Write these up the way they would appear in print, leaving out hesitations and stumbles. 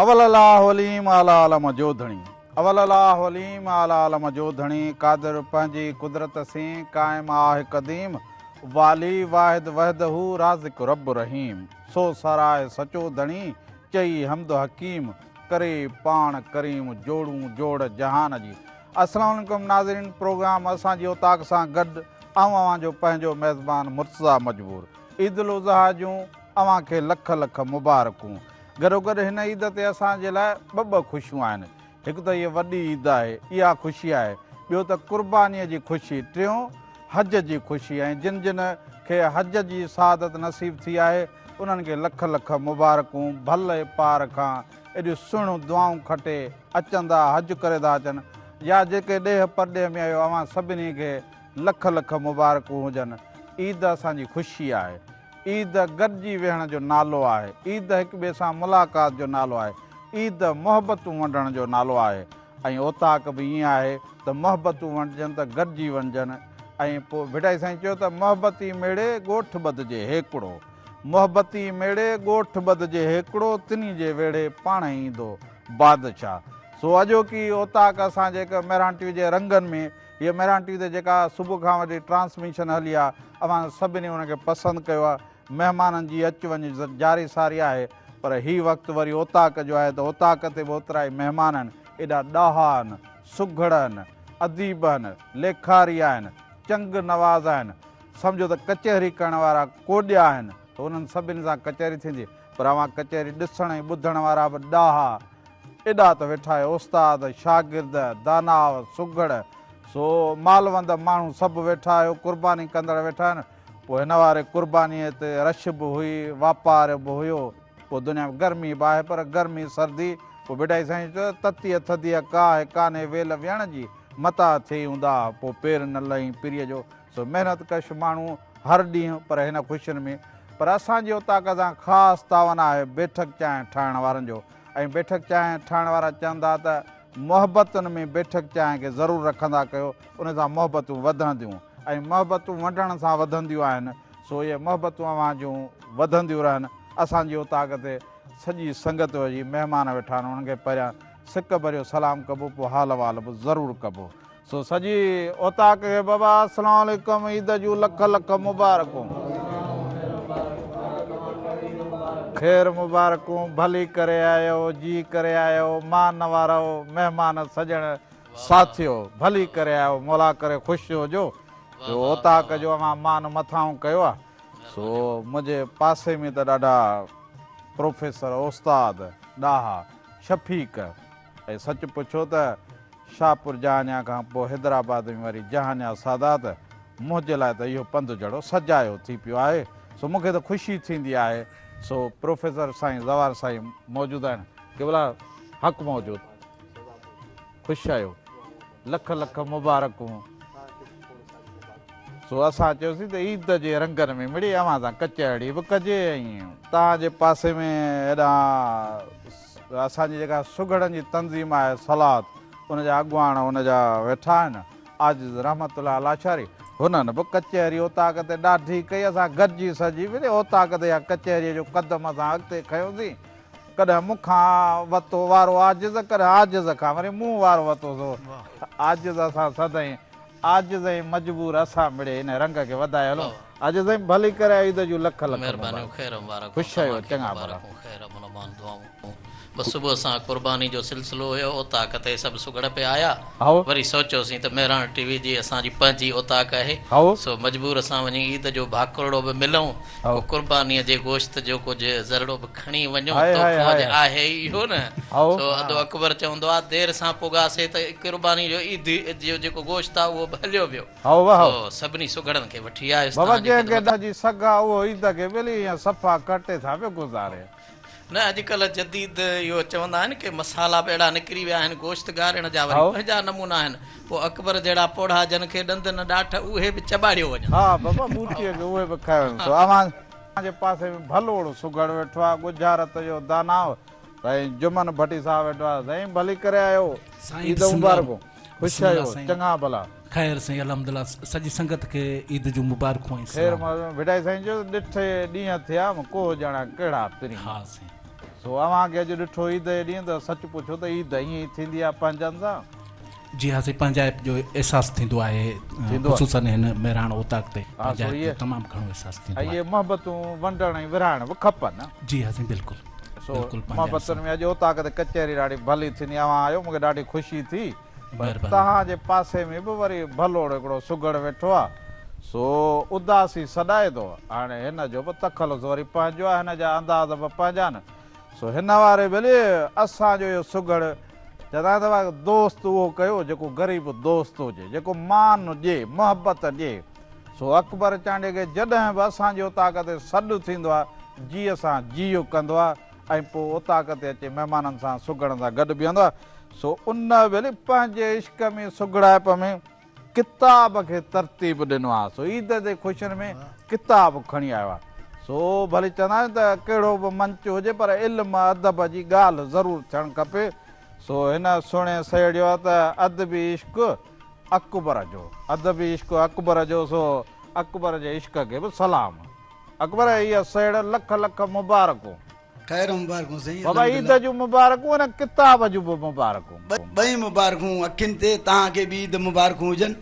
اول الله عليم اعليٰ عالم جو ڌڻي. اول الله عليم اعليٰ عالم جو ڌڻي قادر پنهنجي قدرت سين قائم آه قديم والي واحد وحده رازق رب رحيم سو ساراهه سچو ڌڻي چئي حمد حڪيم ڪري پاڻ ڪريم جوڙون جوڙ جهان جي السلام عليڪم ناظرين پروگرام اسان جي اوطاق سان گڏ آئون اوهان جو پنهنجو ميزبان مرتضيٰ مجبور عيد الاضحيٰ جون اوهان کي لک لک مبارڪون. گڏوگڏ هن عيد تي اسان جي لاء ٻه ٻه خوشيون آهن. هڪ ته هيء وڏي عيد آهي، اها خوشي آهي. ٻيو ته قربانيء جي خوشي. ٽيون حج جي خوشي ۽ جن جن کي حج جي سعادت نصيب ٿي آهي، انهن کي لک لک مبارڪون. ڀل پار کان ايڏيون سهڻيون دعائون کٽي اچن ٿا، حج ڪري ٿا اچن يا جيڪي ڏيهه پرڏيهه ۾ آهيو، اوهان سڀني کي لک لک مبارڪون هجن. عيد اسان جي خوشي آهي. عيد گڏجي ويهڻ جو نالو آهي. عيد هڪ ٻئي سان ملاقات جو نالو آهي. عيد محبتون ونڊڻ جو نالو آهي ۽ اوطاق به ائين آهي ته محبتون ونڊجن ته گڏجي وڃجن ۽ پوء ڀٽائي سائين چيو ته محبتي ميڙي ڳوٺ ٻڌجي هيڪڙو محبتي ميڙي ڳوٺ ٻڌجي هيڪڙو تنهي جي ويڙهي پاڻهي ايندو بادشاهه سو اڄوڪي اوطاق اسان جي هڪ مهراڻ ٽي وي جي رنگن ۾ هيء مهراڻ ٽي وي تي جيڪا صبح کان وٺي ٽرانسميشن هلي آ، اوهان سڀني ان کي پسند ڪيو آ. مهمانن جي اچ وڃ جاري ساري آهي، پر هي وقت وري اوطاق جو آهي ته اوطاق تي به اوترا ئي مهمان آهن. ايڏا ڏاها آهن، سگهڙ آهن، اديب آهن، ليکاري آهن، چنگ نواز آهن، سمجهو ته ڪچهري ڪرڻ وارا ڪوڏيا آهن ته انهن سڀني سان ڪچهري ٿيندي، پر اوهان ڪچهري ڏسڻ ۽ ٻڌڻ وارا به ڏاها ايڏا ته ويٺا آهيو، استاد، شاگرد، داناء، سگهڙ، سو مالوند ماڻهو سڀ ويٺا آهيو، قرباني ڪندڙ ويٺا آهن، پوء هن واري قربانيء تي رش به هئي، واپار به هيو، پوء دنيا ۾ گرمي به آهي پر گرمي سردي، پوء ڀٽائي سائين چيو ته تتيء ٿڌيء ڪاهه ڪانهي ويل ويڻ جي، متاع ٿئي اونداهه، پوء پير نه لهين پريء جو، سو محنت ڪش ماڻهو هر ڏينهن پر هن خوشين ۾ پر اسان جي اوطاق سان خاص تعاون آهي بيٺڪ چانهه ٺاهڻ وارن جو ۽ بيٺڪ چانهه ٺاهڻ وارا چون ٿا ته محبتن ۾ بيٺڪ چانهه کي ضرور رکندا ڪيو ان سان محبتون وڌنديون ۽ محبتون ونڊڻ سان وڌنديون آهن سو اهي محبتون اوهان جون وڌنديون رهن اسان جي اوطاق تي سڄي سنگت جي مهمان ويٺا آهن انهن کي پهريان سڪ ڀريو سلام ڪبو پوء حال احوال به ضرور ڪبو. سو سڄي اوطاق کي بابا اسلام عليڪم عيد جون لک لک مبارڪون. خير مبارڪون ڀلي ڪري آيو جي ڪري آيو مان وارو مهمان سڄڻ ساٿيو ڀلي ڪري آيو مولا ڪري خوش هجو جو اوطاق جو اوهان مان مٿانهون ڪيو آ سو منهنجي پاسي ۾ ته ڏاڍا پروفيسر استاد ڏاها شفيق ۽ سچ پڇو ته شاهپور جهانيان کان پوء حيدرآباد ۾ وري جهانيان سادات منهنجي لاء ته اهو پنڌ جھڙو سجايو ٿي پيو آهي، سو مون کي ته خوشي ٿيندي آهي، سو پروفيسر سائين زوار سائين موجود آهن، قبلا حق موجود، خوش آهيو، لک لک مبارڪون. سو اسان چيوسين ته عيد جي رنگن ۾ مڙئي اوهان سان ڪچهري به ڪجي ۽ توهان جي پاسي ۾ هيڏانهن اسان جي جيڪا سگهڙن جي تنظيم آهي صلات ان جا اڳواڻ ان جا ويٺا آهن عاجز رحمت الله لاشاري هنن به ڪچهري اوطاق تي ڏاڍي ڪئي اسان گڏجي سڏجي مڙئي اوطاق تي اها ڪچهريء جو قدم اسان اڳتي کنيوسين ڪڏهن مون کان وتو وارو عاجز ڪڏهن عاجز کان وري مون وارو وتو سو عاجز اسان سدائين عاجز ۽ مجبور اسان مڙئي ان رنگ کي وڌائي هلون. عاجز سائين ڀلي ڪري عيد جون لک لک مبارڪون. خوش آهيو چڱا ڀلا. بس صبح سان قرباني جو سلسلو هيو اوطاق تي سڀ سگهڙ پئي آيا وري سوچيوسين ته مهراڻ ٽي وي جي اسان جي پنهنجي اوطاق آهي سو مجبور اسان وڃي عيد جو ڀاڪرڙو به ملون ڪو قربانيء جي گوشت جو ڪجهه ذرڙو به کڻي وڃون، تحفو اڄ آهي ئي اهو نه. سو ادو اڪبر چوندو آ، دير سان پڳاسي ته قربانيء جو عيد جو جيڪو گوشت آ اهو به هليو ويو. سو سڀني سگهڙن کي وٺي آيس بابا توهان جي جنهن کي خدمت. ڏھ جي سگهه آ اهو عيد کي ٻيلي ائين صفا ڪٽي سان پيو گذاري. نه اڄڪلهه جديد اهو چوندا آهن ڪي مصالحا به اهڙا نڪري ويا آهن گوشت ڳارڻ جا وري پنهنجا نمونا آهن پوء اڪبر جهڙا پوڙها جن کي ڏند نه ڏاٺ اهي به چٻاڙيو وڃن. ها بابا ٻوٽيء کي اهي به کايو وڃن سو اوهان جي پاسي ۾ ڀلوڙ سگهڙ ويٺو آهي ڳجهارت جو داناء سائين جمن ڀٽي صاحب ويٺو آهي سائين ڀلي ڪري آيو عيد مبارڪون خوش آهيو چڱا ڀلا. خير سائين الحمدلله سڄي سنگت کي عيد جون مبارڪون ۽ خير ڀٽائي سائين چيو ته ڏٺي ڏينهن ٿيا م ڪوهه ڄاڻان ڪهڙا پرين. ها سائين. سو اوهان کي اڄ ڏٺو عيد جي ڏينهن ته سچ پڇو ته عيد ائين ئي ٿيندي آهي پنهنجن سان. جي ها سائين پنهنجائپ جو احساس ٿيندو آهي خصوصا هن مهراڻ اوطاق تي پنهنجائپ جو تمام گهڻو احساس ٿيندو آهي. اهي محبتون ونڊڻ ۽ ورهائڻ به کپن. جي ها سائين بلڪل سو محبتن ۾ اڄ اوطاق تي ڪچهري ڏاڍي ڀلي ٿيندي اوهان آيو مونکي ڏاڍي خوشي ٿي. پر توهان جي پاسي ۾ به وري ڀلوڙ هڪڙو سگهڙ ويٺو آ، سو اداسي سڏائي ٿو. هاڻي هن جو به تخلص وري پنهنجو آ، هن جا انداز به پنهنجا آهن. سو هن واري ڀلي اسان جو اهو سگهڙ چوندا آهن ته دوست اهو ڪيو جيڪو غريب دوست هجي، جيڪو مان ڏي، محبت ڏي. سو اڪبر چانڊيي کي جڏهن به اسان جي اوطاق تي سڏ ٿيندو آ، جيء سان جيء ڪندو آ ۽ پوء اوطاق تي اچي مهمانن سان سگهڙن سان گڏ بيهندو آ. سو ان ويلي پنهنجي عشق ۾ سگهڙائپ ۾ ڪتاب کي ترتيب ڏنو آهي. سو عيد جي خوشين ۾ ڪتاب کڻي آيو آهي. سو ڀلي چوندا آهن ته ڪهڙو به منچ هجي پر علم ادب جي ڳالهه ضرور ٿيڻ کپي. سو هن سهڻي سهيڙيو آهي ته ادبي عشق اڪبر جو، ادبي عشق اڪبر جو سو اڪبر جي عشق کي به سلام. اڪبر هيء سهيڙ لک لک مبارڪون. خير مبارڪون سائين. بابا عيد جون مبارڪون ۽ ڪتاب جون به مبارڪون. ٻئي مبارڪون اکين تي توهان کي به عيد مبارڪون هجن.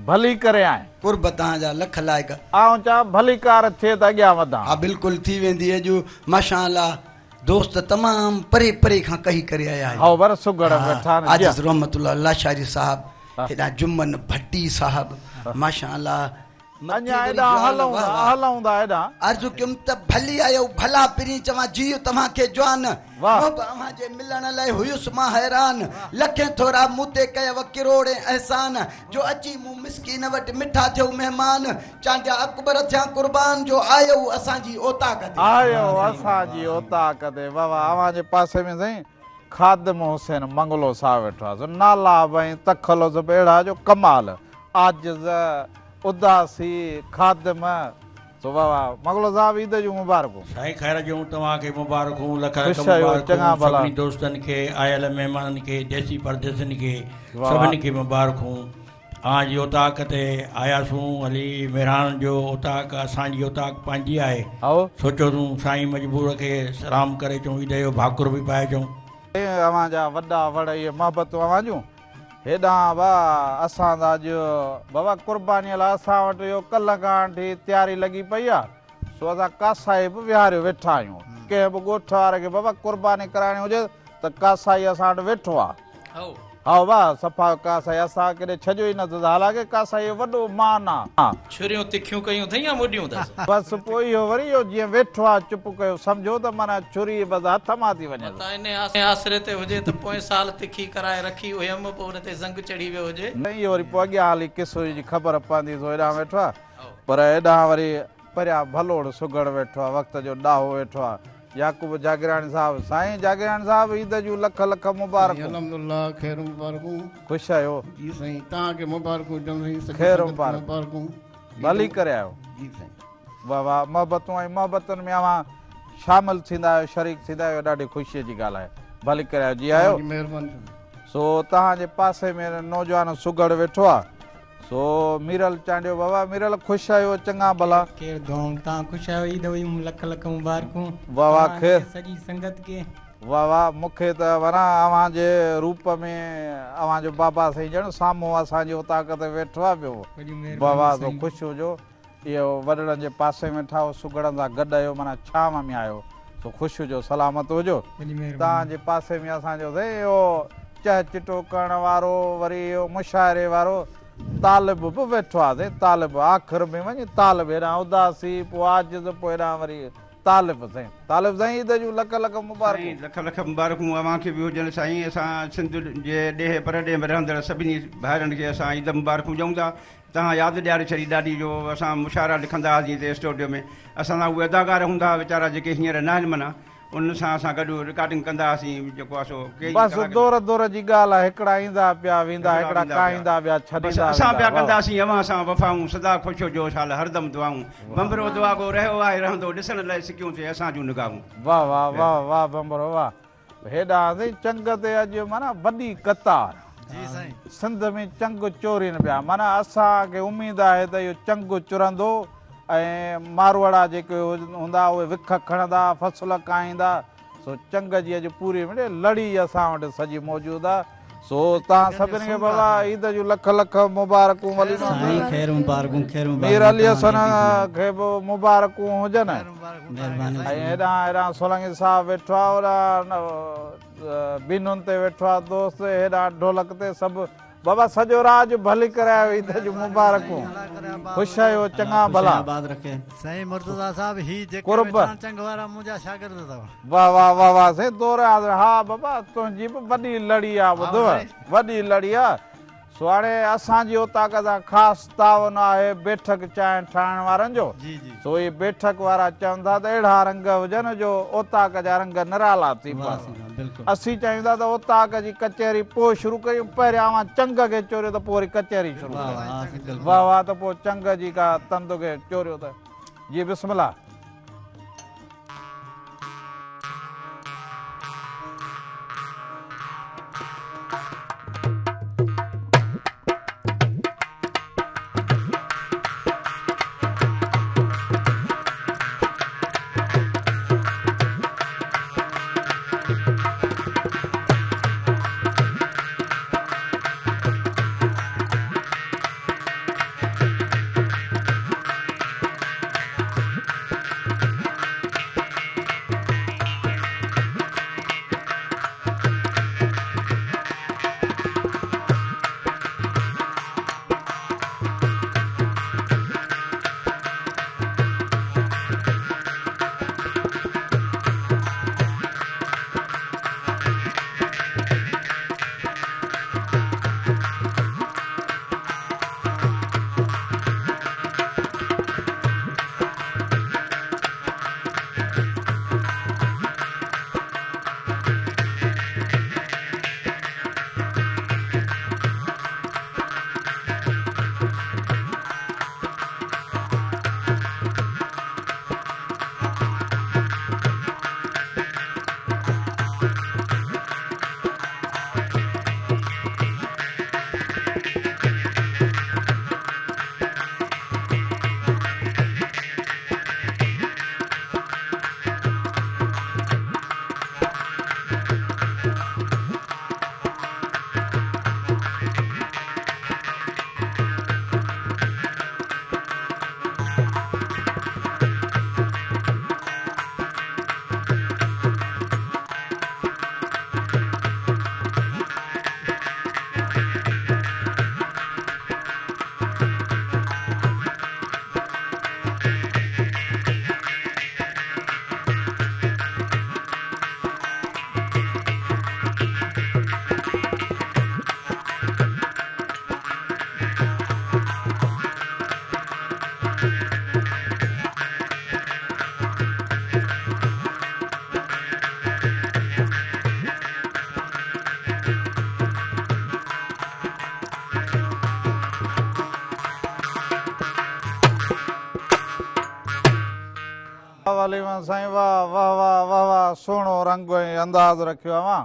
ڀلي ڪري آئين. قرب توهان جا لک لائق. آئون چوان ڀليڪار ٿئي ته اڳيان وڌان. ها بلڪل ٿي ويندي اڄ ماشاء الله دوست تمام پري پري کان ڪهي ڪري آيا آهيو. هائو بر سگهڙ ويٺا آهن. عاجز رحمت الله لاشاري صاحب هيڏانهن جمن ڀٽي صاحب ماشاء الله. اڃا هيڏانهن هلون ٿا، هلون ٿا هيڏانهن. عرض ڪيم ته ڀلي آيؤ ڀلا پرين چوان جيء توهان کي جوان محب اوهان جي ملڻ لئه هيس مان حيران لکين ٿورا مون تي ڪيؤ ڪروڙين احسان جو اچي مون مسڪين وٽ مٺا ٿيؤ مهمان چانڊيا اڪبر ٿيان قربان جو آيؤ اسان جي اوطاق تي. آيؤ اسان جي اوطاق تي واه واه اوهان جي پاسي ۾ سائين خادم حسين منگلو صاحب ويٺو آهي سو نالا به ۽ تخلص به اهڙا جو ڪمال عاجز، اداسي، خادم، سو واه واه مغلو صاحب عيد جون مبارڪون. سائين خير جون توهان کي مبارڪون لک لک خوش آهيو چڱا مبارڪون ڀلا. سڀني دوستن کي آيل مهمانن کي ديسي پرديسين کي واه سڀني واه. کي مبارڪون اوهان جي اوطاق تي آياسون هلي مهراڻ جو اوطاق اسان جي اوطاق پنهنجي آهي هائو. سوچيوسون سائين مجبور کي سلام ڪري اچون عيد جو ڀاڪر به پائي اچون. اوهان جا وڏا وڙ اهي محبتون اوهان جون. هيڏانهن با اسان ته اڄ بابا قربانيء لاء اسان وٽ اهو ڪلهه کان وٺي تياري لڳي پئي آ، سو اسان ڪاسائي به ويهاريو ويٺا آهيون. ڪنهن به ڳوٺ واري کي بابا قرباني ڪرائڻي هجي ته ڪاسائي اسان وٽ ويٺو آ. هائو با صفا ڪاسائي اسان ڪيڏي ڇڏيو ئي نه اٿس، حالانڪه ڪاسائيء جو وڏو مان آ. ڇريون تکيون ڪيون اٿئي يا مڏيون اٿس؟ بس پوء اهو وري اهو جيئن ويٺو آ چپ ڪيو سمجهو ته معنيٰ ڇري بس هٿ مان ٿي وڃيس. متان انهي آسري تي هجي ته پوئين سال تکي ڪرائي رکي هيم پوء ان تي زنگ چڙهي ويو هجي. نه اهو وري پوء اڳيان هلي قصو جي خبر پوندي سو هيڏانهن ويٺو آ پر هيڏانهن وري پريان ڀلوڙ سگهڙ ويٺو آ وقت جو ڏاهو ويٺو آ يعقوب جاگيراڻي صاحب سائين جاگيراڻي صاحب عيد جون لک لک سائين مبارڪون. الحمدلله خير مبارڪون. خوش آهيو. جي سائين توهان کي مبارڪون هجن سائين سڄي خير سنگت کي مبارڪ. مبارڪون. ڀلي ڪري آيو. جي سائين. واه واه محبتون ۽ محبتن ۾ اوهان شامل ٿيندا آهيو شريڪ ٿيندا آهيو ڏاڍي خوشي جي ڳالهه آهي ڀلي ڪري آيو جي آيو توهان جي مهرباني سائين. سو توهان جي پاسي ۾ نوجوان سگهڙ ويٺو آ سو ميرل چانڊيو بابا ميرل خوش آهيو چڱا ڀلا. خير دعائون توهان خوش آهيو عيد جون لک لک مبارڪون واه واه توهان خير. کي سڄي سنگت کي. واه واه مون کي ته وران اوهان جي روپ ۾ اوهان جو بابا سائين ڄڻ سامهون اسان جي اوطاق تي ويٺو آ پيو وڏي واه مهرباني واه سو سائين. خوش هجو. اهو وڏڙن جي پاسي ۾ ٺاهو، سگهڙن سان گڏ آهيو، معنيٰ ڇانو ۾ آهيو، سو خوش هجو، سلامت هجو. وڏي مهرباني. توهان جي پاسي ۾ اسان جو سائين اهو چهه چٽو ڪرڻ وارو، وري اهو مشاعري وارو طالب به ويٺو آهي سائين، طالب آخر ۾ وڃي طالب هيڏانهن اداسي، پوء عاجز، پوء هيڏانهن وري طالب سائين. طالب سائين عيد جون لک لک مبارڪون. سائين لک لک مبارڪون اوهان کي به هجن سائين اسان سنڌ جي ڏيهه پرڏيهه ۾ رهندڙ سڀني ڀائرن کي اسان عيد مبارڪون ڏيون ٿا توهان ياد ڏياري ڇڏي ڏاڏي جو اسان مشاعرا لکندا هئاسين هتي اسٽوڊيو ۾ اسان سان اهي اداڪار هوندا هئا ويچارا جيڪي هينئر ناهن معنيٰ انهن سان اسان گڏ رڪارڊنگ ڪندا هئاسين جيڪو آهي سو ڪيئي بس ڪلاڪ دور دور جي ڳالهه آهي هڪڙا ايندا پيا ويندا هڪڙا هڪڙا ويندا پيا ڪاهيندا ٻيا بس ڇڏيندا اسان ويندا پيا واهه. ڪنداسين اوهان سان وفائون سدا خوش هجو شال هردم دعائون ڀنڀرو دعاگو رهيو آهي رهندو ڏسڻ لئه سڪيون ٿي اسان جون نگاهون. واهه واهه واهه واهه ڀنڀرو واهه. هيڏانهن سائين چنگ تي اڄ معنيٰ وڏي قطار. سنڌ ۾ چنگ چورين پيا معنيٰ اسان کي اميد آهي ته اهو چنگ چرندو ۽ ماروئڙا جيڪي هوندا اهي وک کڻندا فصل ڪاهيندا سو چنگ جي اڄ پوري مڙئي لڙي اسان وٽ سڄي موجود آ. سو توهان سڀني کي بابا عيد جون لک لک مبارڪون ولي سائين خير مبارڪون خير مبارڪون مير علي حسن کي به مبارڪون هجن. مهرباني ۽ هيڏانهن هيڏانهن سولنگي صاحب ويٺو آ هوڏانهن بينن تي ويٺو آ دوست هيڏانهن ڍولڪ تي سڀ بابا سڄو راڄ ڀلي ڪري آيو عيد جون مبارڪون خوش آهيو چڱا ڀلا. سائين مرتضيٰ صاحب هي جيڪي ويٺا آهن چنگ وارا منهنجا شاگرد اٿو. واه واه واه واه سائين دور حاضر ها بابا تنهنجي به وڏي لڙي آ ٻڌو وڏي لڙي آ سو هاڻي اسان جي اوطاق سان خاص تعاون آهي بيٺڪ چانهه ٺاهڻ وارن جو سو اهي بيٺڪ وارا چون ٿا ته اهڙا رنگ هجن جو اوطاق جا رنگ نرالا ٿي پون. اسين چاهيون ٿا ته اوطاق جي ڪچهري پوء شروع ڪريون پهريان اوهان چنگ کي چوريو ته پوء وري ڪچهري شروع ڪريون. واه واه ته پوء چنگ جي ڪا تند کي چوريو ته جي بسم الله. واه علي محمد سائين واه واه واه واه واه سهڻو رنگ ۽ انداز رکيو اوهان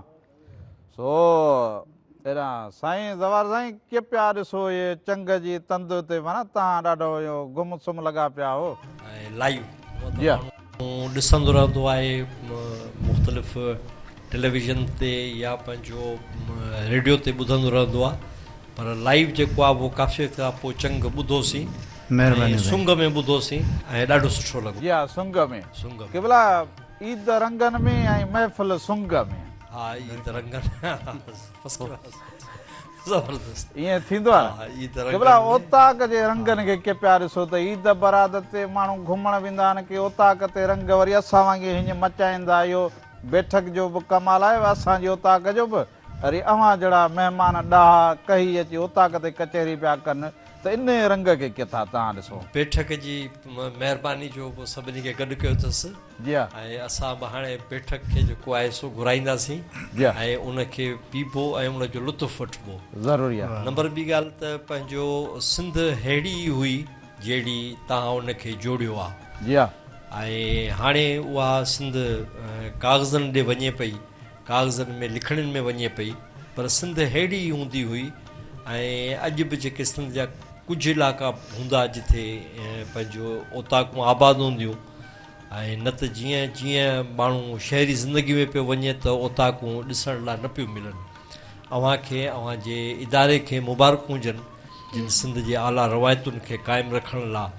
سو ايڏا سائين زوار سائين ڪي پيا ڏسو اهي چنگ جي تند تي معنيٰ تهان ڏاڍو اهو گم سم لڳا پيا هو. ۽ لائيو جي ها. ماڻهو ڏسندو رهندو آهي مختلف ٽيليويزن تي يا پنهنجو ريڊيو تي ٻڌندو رهندو آهي پر لائيو جيڪو آهي اهو ڪافي وقت کان پوء چنگ ٻڌوسين مهرباني ۽ سائين. سنگ ۾ ٻڌوسين ۽ ڏاڍو سٺو لڳو. جي ها سنگ ۾. سنگ ۾. قبلا عيد رنگن ۾ ۽ محفل سنگ ۾. ها عيد رنگن فرسٽ ڪلاس زبردست. ائين ٿيندو آهي ها عيد رنگن قبلا ۾. اوطاق جي رنگن کي ڪي پيا ڏسو ته عيد براد تي ماڻهو گهمڻ ويندا آهن ڪي اوطاق تي رنگ وري اسان وانگي هيڃ مچائيندا اهو بيٺڪ جو به ڪمال آهي اسان جي اوطاق جو به اري اوهان جهڙا مهمان ڏاها ڪهي اچي اوطاق تي ڪچهري پيا ڪن ته انهي رنگ کي ڪي ٿا توهان ڏسو. بيٺڪ جي مهرباني جو به سڀني کي گڏ ڪيو اٿس. جي ها. ۽ اسان به هاڻي بيٺڪ کي جيڪو آهي سو گهرائينداسين جي ها. ۽ ان کي پيبو ۽ ان جو لطف وٺبو. ضروري آهي. نمبر ٻي ڳالهه ته پنهنجو سنڌ ههڙي ئي هئي جهڙي توهان ان کي جوڙيو آ. جي ها. ۽ هاڻي اها سنڌ ڪاغذن ڏي وڃي پئي، ڪاغذن ۾ لکڻين ۾ وڃي پئي پر سنڌ ههڙي ئي هوندي هئي ۽ اڄ به جيڪي سنڌ جا ڪجهه علائقا هوندا جٿي پنهنجو اوطاقون آباد هونديون. ۽ نه ته جيئن جيئن ماڻهو شهري زندگي ۾ پيو وڃي ته اوطاقون ڏسڻ لاء نه پيون ملن. اوهان کي اوهان جي اداري کي مبارڪون هجن جن سنڌ جي اعليٰ روايتن کي قائم رکڻ لاء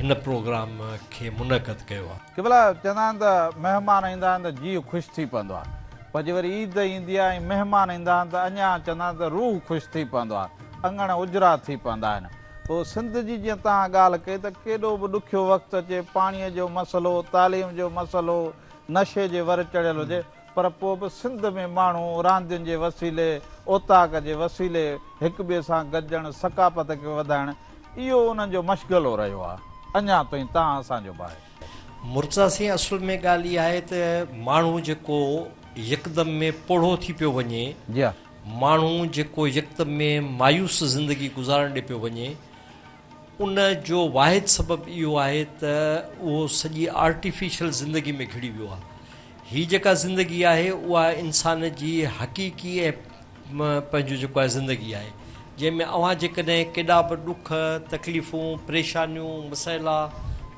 هن پروگرام کي منعقد ڪيو آهي. قبلا چوندا آهن ته مهمان ايندا آهن ته جيء خوش ٿي پوندو آهي پر جي وري عيد ايندي آهي ۽ مهمان ايندا آهن ته اڃا چوندا آهن ته روح خوش ٿي پوندو آهي اڱڻ اجرا ٿي پوندا آهن. پوء سنڌ جي جيئن توهان ڳالهه ڪئي ته ڪيڏو به ڏکيو وقت اچي، پاڻيء جو مسئلو، تعليم جو مسئلو، نشي جي ور چڙهيل هجي پر پوء به سنڌ ۾ ماڻهو راندين جي وسيلي، اوطاق جي وسيلي هڪ ٻئي سان گڏجڻ، ثقافت کي وڌائڻ اهو انهن جو مشغلو رهيو آهي اڃا تائين توهان اسان جو به آهي. مرتضيٰ سائين اصل ۾ ڳالهه اها آهي ته ماڻهو جيڪو يڪدم ۾ پوڙهو ٿي پيو وڃي، جي ها. ماڻهو جيڪو يڪدم ۾ مايوس زندگي گذارڻ ڏي پيو وڃي ان جو واحد سبب اهو آهي ته اهو سڄي آرٽيفيشل زندگي ۾ گهڙي ويو آهي. هي جيڪا زندگي آهي اها انسان جي حقيقي ۽ پنهنجو جيڪو آهي زندگي آهي جنهن ۾ اوهان جيڪڏهن ڪيڏا به ڏک، تڪليفون، پريشانيون، مسئلا،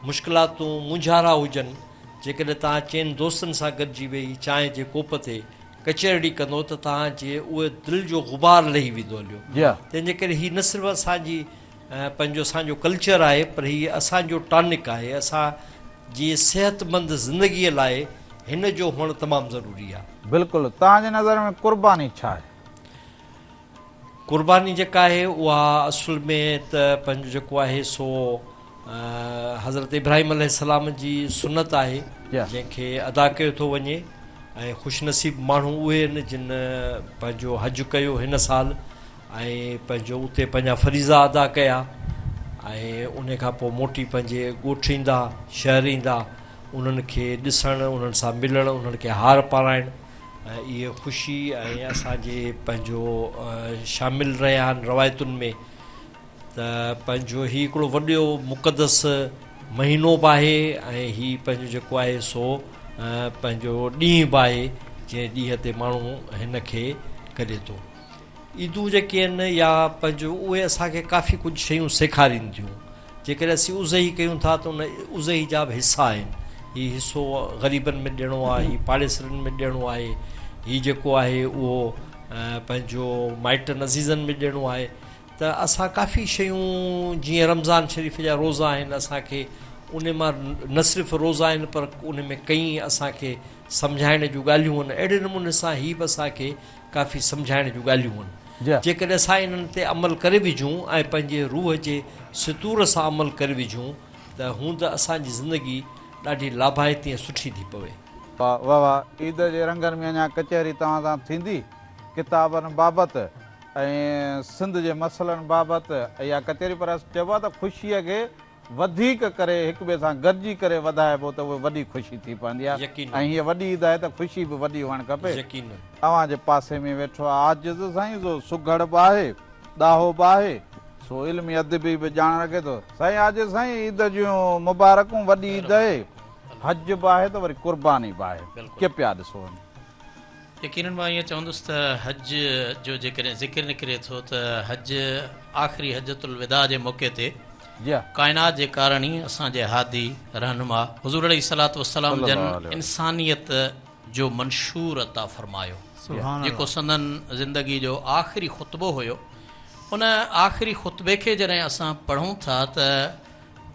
مشڪلاتون، مونجهارا هجن جيڪڏهن توهان چئن دوستن سان گڏجي ويهي چانهه جي ڪوپ تي ڪچهرڙي ڪندو ته توهان جي اهي دل جو غبار لهي ويندو هليو. تنهن جي ڪري هي نه صرف اسان جي پنهنجو اسان جو ڪلچر آهي پر هي اسان جو ٽانڪ آهي اسان جي صحتمند زندگي لاء هن جو هئڻ تمام ضروري آهي. بلڪل توهان جي نظر ۾ قرباني ڇا آهي؟ قرباني جيڪا آهي اها اصل ۾ ته پنهنجو جيڪو آهي سو حضرت ابراهيم عليه السلام جي سنت آهي جنهن کي ادا ڪيو ٿو وڃي ۽ خوش نصيب ماڻهو اهي آهن جن پنهنجو حج ڪيو هن سال ۽ پنهنجو اتي پنهنجا فريضا ادا ڪيا ۽ ان کان پوء موٽي پنهنجي ڳوٺ ايندا شهر ايندا انهن کي ڏسڻ انهن سان ملڻ انهن کي هار پارائڻ ۽ اهي خوشي ۽ اسان جي پنهنجو شامل رهيا آهن روايتن ۾ ته پنهنجو هي هڪڙو وڏو مقدس مهينو به آهي ۽ هي پنهنجو جيڪو آهي سو پنهنجو ڏينهن به آهي جنهن ڏينهن تي ماڻهو هن کي ڪري ٿو. عيدون جيڪي آهن يا پنهنجو اهي اسان کي ڪافي ڪجهه شيون سيکارين ٿيون. جيڪڏهن اسين اضحي ڪيون ٿا ته ان اضحي جا به حصا آهن. هي حصو غريبن ۾ ڏيڻو آهي، هي پاڙيسرين ۾ ڏيڻو آهي، هي جيڪو آهي اهو پنهنجو مائٽن عزيزن ۾ ڏيڻو آهي. ته اسان ڪافي شيون جيئن رمضان شريف جا روزا آهن اسان کي ان مان نه صرف روزا آهن پر ان ۾ ڪئين اسان کي سمجهائڻ جون ڳالهيون آهن اهڙي نموني سان هي به اسان کي ڪافي سمجهائڻ جون ڳالهيون آهن جيڪڏهن اسان انهن تي عمل ڪري وجهون ۽ پنهنجي روح جي ستور سان عمل ڪري وجهون ته هوند اسان جي زندگي ڏاڍي لاڀائتي ۽ سٺي ٿي پوي. واه واه عيد جي رنگن ۾ اڃا ڪچهري توهان سان ٿيندي ڪتابن بابت. ۽ سنڌ جي مسئلن بابت اها ڪچهري پر چئبو آهي ته خوشيء کي وڌيڪ ڪري هڪ ٻئي سان گڏجي ڪري وڌائبو ته اهي وڏي خوشي ٿي پوندي آهي ۽ هيء وڏي عيد آهي ته خوشي به وڏي هئڻ کپي. اوهان جي پاسي ۾ ويٺو آهي عاجز سائين سو سگهڙ به آهي ڏاهو به آهي سو علمي ادبي به ڄاڻ رکي ٿو. سائين عاجز سائين عيد جون مبارڪون وڏي عيد آهي حج به آهي ته وري قرباني به آهي ڪيئن پيا ڏسو. يقينن مان ائين چوندس ته حج جو جيڪڏهن ذڪر نڪري ٿو ته حج آخري حجة الوداع جي موقعي تي ڪائنات جي ڪارڻي اسان جي هادي رهنما حضور عليه الصلوة والسلام جن انسانيت جو منشور عطا فرمايو جيڪو سندن زندگي جو آخري خطبو هيو ان آخري خطبي کي جڏهن اسان پڙهون ٿا ته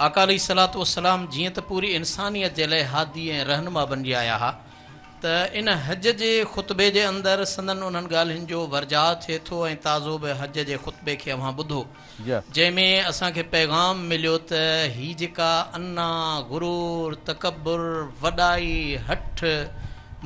آقا عليه الصلوة والسلام جيئن ته پوري انسانيت جي لاء هادي ۽ رهنما بنجي آيا ها ته ان حج جي خطبي جي اندر سندن انهن ڳالهين جو ورجاء ٿئي ٿو ۽ تازو به حج جي خطبي کي اوهان ٻڌو جنهن ۾ اسان کي پيغام مليو ته هي جيڪا انا، غرور، تڪبر، وڏائي، هٺ،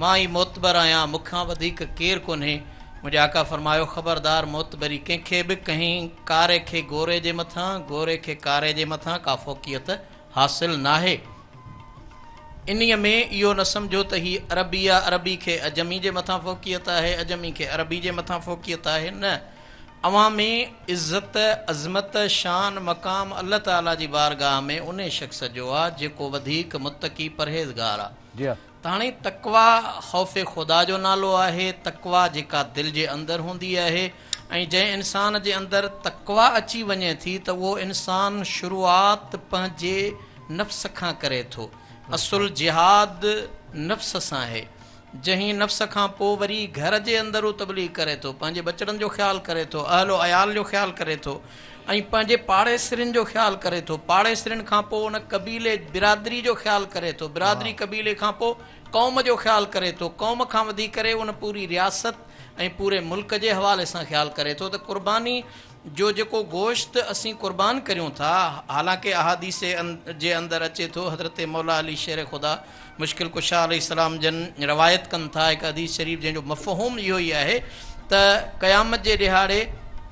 مان ئي معتبر آهيان، مون کان وڌيڪ ڪير ڪونهي، منهنجي آقا فرمايو خبردار معتبري ڪنهن کي به ڪنهن ڪاري کي گوري جي مٿان، گوري کي ڪاري جي مٿان ڪا فوقيت حاصل ناهي. انهيء ۾ اهو نه سمجهو ته هي عربي آ، عربي کي عجمي جي مٿان فوقيت آهي، عجمي کي عربي جي مٿان فوقيت آهي، نه، اوهان ۾ عزت، عظمت، شان، مقام الله تعاليٰ جي بارگاهه ۾ انهي شخص جو آ، جيڪو وڌيڪ متقي پرهيزگار آ. ته هاڻي تقويٰ خوف خدا جو نالو آهي، تقويٰ جيڪا دل جي اندر هوندي آهي ۽ جنهن انسان جي اندر تقويٰ اچي وڃي ٿي ته اهو انسان شروعات پنهنجي نفس کان ڪري ٿو. اصل جهاد نفس سان آهي. جنهن نفس کان پوء وري گهر جي اندر هو تبليغ ڪري ٿو، پنهنجي ٻچڙن جو خيال ڪري ٿو، اهل و عيال جو خيال ڪري ٿو ۽ پنهنجي پاڙيسرين جو خيال ڪري ٿو، پاڙيسرين کان پوء ان قبيلي، برادري جو خيال ڪري ٿو، برادري قبيلي کان پوء قوم جو خيال ڪري ٿو، قوم کان وڌي ڪري ان پوري رياست ۽ پوري ملڪ جي حوالي سان خيال ڪري ٿو ته قرباني جو جيڪو گوشت اسين قربان ڪريون ٿا، حالانڪه احاديث جي اندر اچي ٿو حضرت مولا علي شير خدا مشڪل ڪشا عليه السلام جن روايت ڪن ٿا هڪ حديث شريف جنهن جو مفهوم اهو ئي آهي ته قيامت جي ڏهاڙي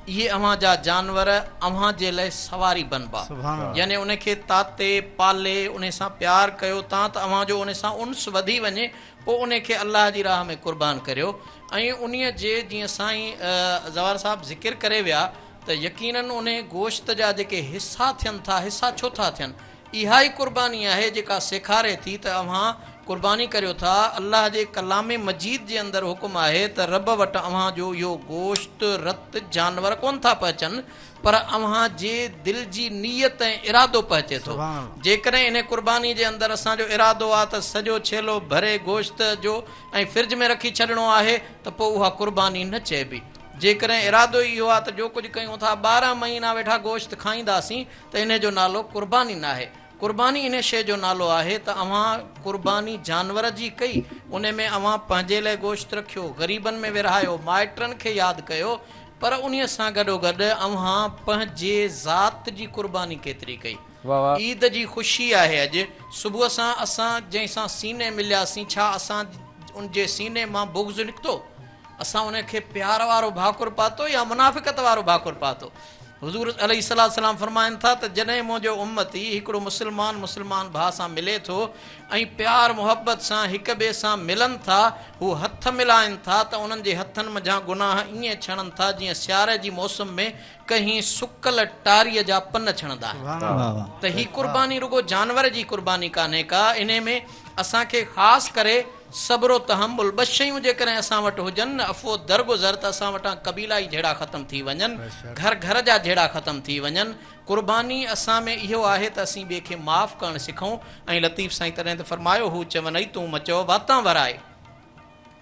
اهي اوهان جا جانور اوهان جي لئه سواري بنبا يعني ان کي تاتي پالي ان سان پيار ڪيو تان ته اوهان جو ان سان انس وڌي وڃي پوء ان کي الله جي راهه ۾ قربان ڪريو ۽ انهيء جي جيئن سائين زوار صاحب ذڪر ڪري ويا ته يقيناً انهي گوشت جا جيڪي حصا ٿين ٿا، حصا ڇو ٿا ٿين؟ اها ئي قرباني آهي جيڪا سيکاري ٿي ته اوهان قرباني ڪريو ٿا، الله جي ڪلام مجيد جي اندر حڪم آهي ته رب وٽ اوهان جو اهو گوشت، رت، جانور ڪونه ٿا پهچن، پر اوهان جي دل جي نيت ۽ ارادو پهچي ٿو. جيڪڏهن انهي قرباني جي اندر اسان جو ارادو آ ته سڄو ڇيلو ڀري گوشت جو ۽ فرج ۾ رکي ڇڏڻو آهي ته پوء اها قرباني نه چئبي. جيڪڏهن ارادو ئي اهو آ ته جو ڪجهه ڪيون ٿا 12 مهينا ويٺا گوشت کائينداسين ته انهي جو نالو قرباني ناهي. قرباني انهي شيء جو نالو آهي ته اوهان قرباني جانور جي ڪئي، انهي ۾ اوهان پنهنجي لئه گوشت رکيو، غريبن ۾ ورهايو، مائٽن کي ياد ڪيو، پر انهيء سان گڏوگڏ اوهان پنهنجي ذات جي قرباني ڪيتري ڪئي؟ عيد جي خوشي آهي اڄ صبح سان اسان جنهن سان سيني ملياسين ڇا اسان ان جي سيني مان بغض نڪتو؟ اسان ان کي پيار وارو ڀاڪر پاتو يا منافقت وارو ڀاڪر پاتو؟ حضور عليه الصلوة والسلام فرمائن ٿا ته جڏهن منهنجو امتي هڪڙو مسلمان مسلمان ڀاء سان ملي ٿو ۽ پيار محبت سان هڪ ٻئي سان ملن ٿا، هو هٿ ملائن ٿا ته انهن جي هٿن منجهان گناهه ائين ڇڻن ٿا جيئن سياري جي موسم ۾ ڪنهن سڪل ٽاريء جا پن ڇڻندا آهن. ته هي قرباني رڳو جانور جي قرباني ڪانهي ڪا، انهي ۾ اسان کي خاص ڪري صبر و تحمل ٻه شيون جيڪڏهن اسان وٽ هجن نه عفو درگذر ته اسان وٽان قبيلائي جهيڙا ختم ٿي وڃن، گهر گهر جا جهيڙا ختم ٿي وڃن. قرباني اسان ۾ اهو آهي ته اسين ٻئي کي معاف ڪرڻ سکون ۽ لطيف سائين تڏهن ته فرمايو هو چونئي تون م چئو واتان ورائي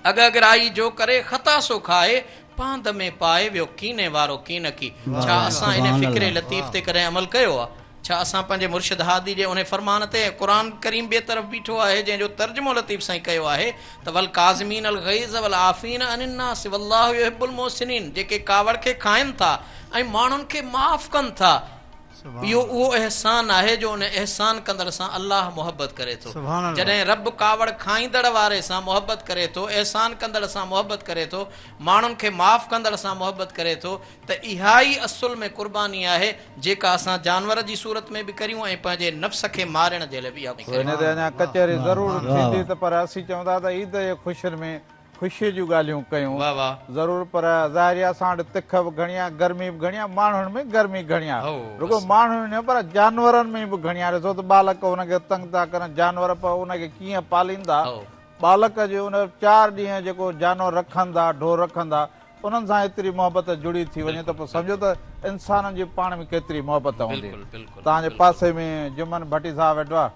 اڳ اڳرائي جو ڪري خطا سو کائي پاند ۾ پائي ويو ڪيني وارو ڪينڪي ڇا اسان ان فڪر لطيف تي ڪڏهن عمل ڪيو آ؟ ڇا اسان پنهنجي مرشد هادي جي انهي فرمان تي ۽ قرآن ڪريم ٻئي طرف بيٺو آهي جنهن جو ترجمو لطيف سائين ڪيو آهي ته والڪاظمين الغيظ والعافين عن الناس والله يحب المحسنين جيڪي ڪاوڙ کي کائن ٿا ۽ ماڻهن کي معاف ڪن ٿا اهو اهو احسان آهي جو ان احسان ڪندڙ سان الله محبت ڪري ٿو جڏهن رب ڪاوڙ کائيندڙ واري سان محبت ڪري ٿو احسان ڪندڙ سان محبت ڪري ٿو ماڻهن کي معاف ڪندڙ سان محبت ڪري ٿو ته اها ئي اصل ۾ قرباني آهي جيڪا اسان جانور جي صورت ۾ به ڪريون ۽ پنهنجي نفس کي مارڻ جي لاء به اها سو ان تي اڃا ڪچهري ضرور ٿيندي ته پر اسين چون ٿا ته عيد جي خوشين ۾ خوشيء جون ڳالهيون ڪيون ضرور پر ظاهري آهي اسان وٽ تک به گهڻي آهي گرمي به گهڻي آهي ماڻهن ۾ گرمي گهڻي آهي رڳو ماڻهن ۾ نه پر جانورن ۾ به گهڻي آهي ڏسو ته ٻالڪ ان کي تنگ ٿا ڪن جانور پر ان کي ڪيئن پاليندا ٻالڪ جي ان چار ڏينهن جيڪو جانور رکندا ڍور رکندا انهن سان ايتري محبت جڙي ٿي وڃي ته پوء سمجهو ته انسانن جي پاڻ ۾ ڪيتري محبت هوندي. توهان جي پاسي ۾ جمن ڀٽي صاحب ويٺو آهي.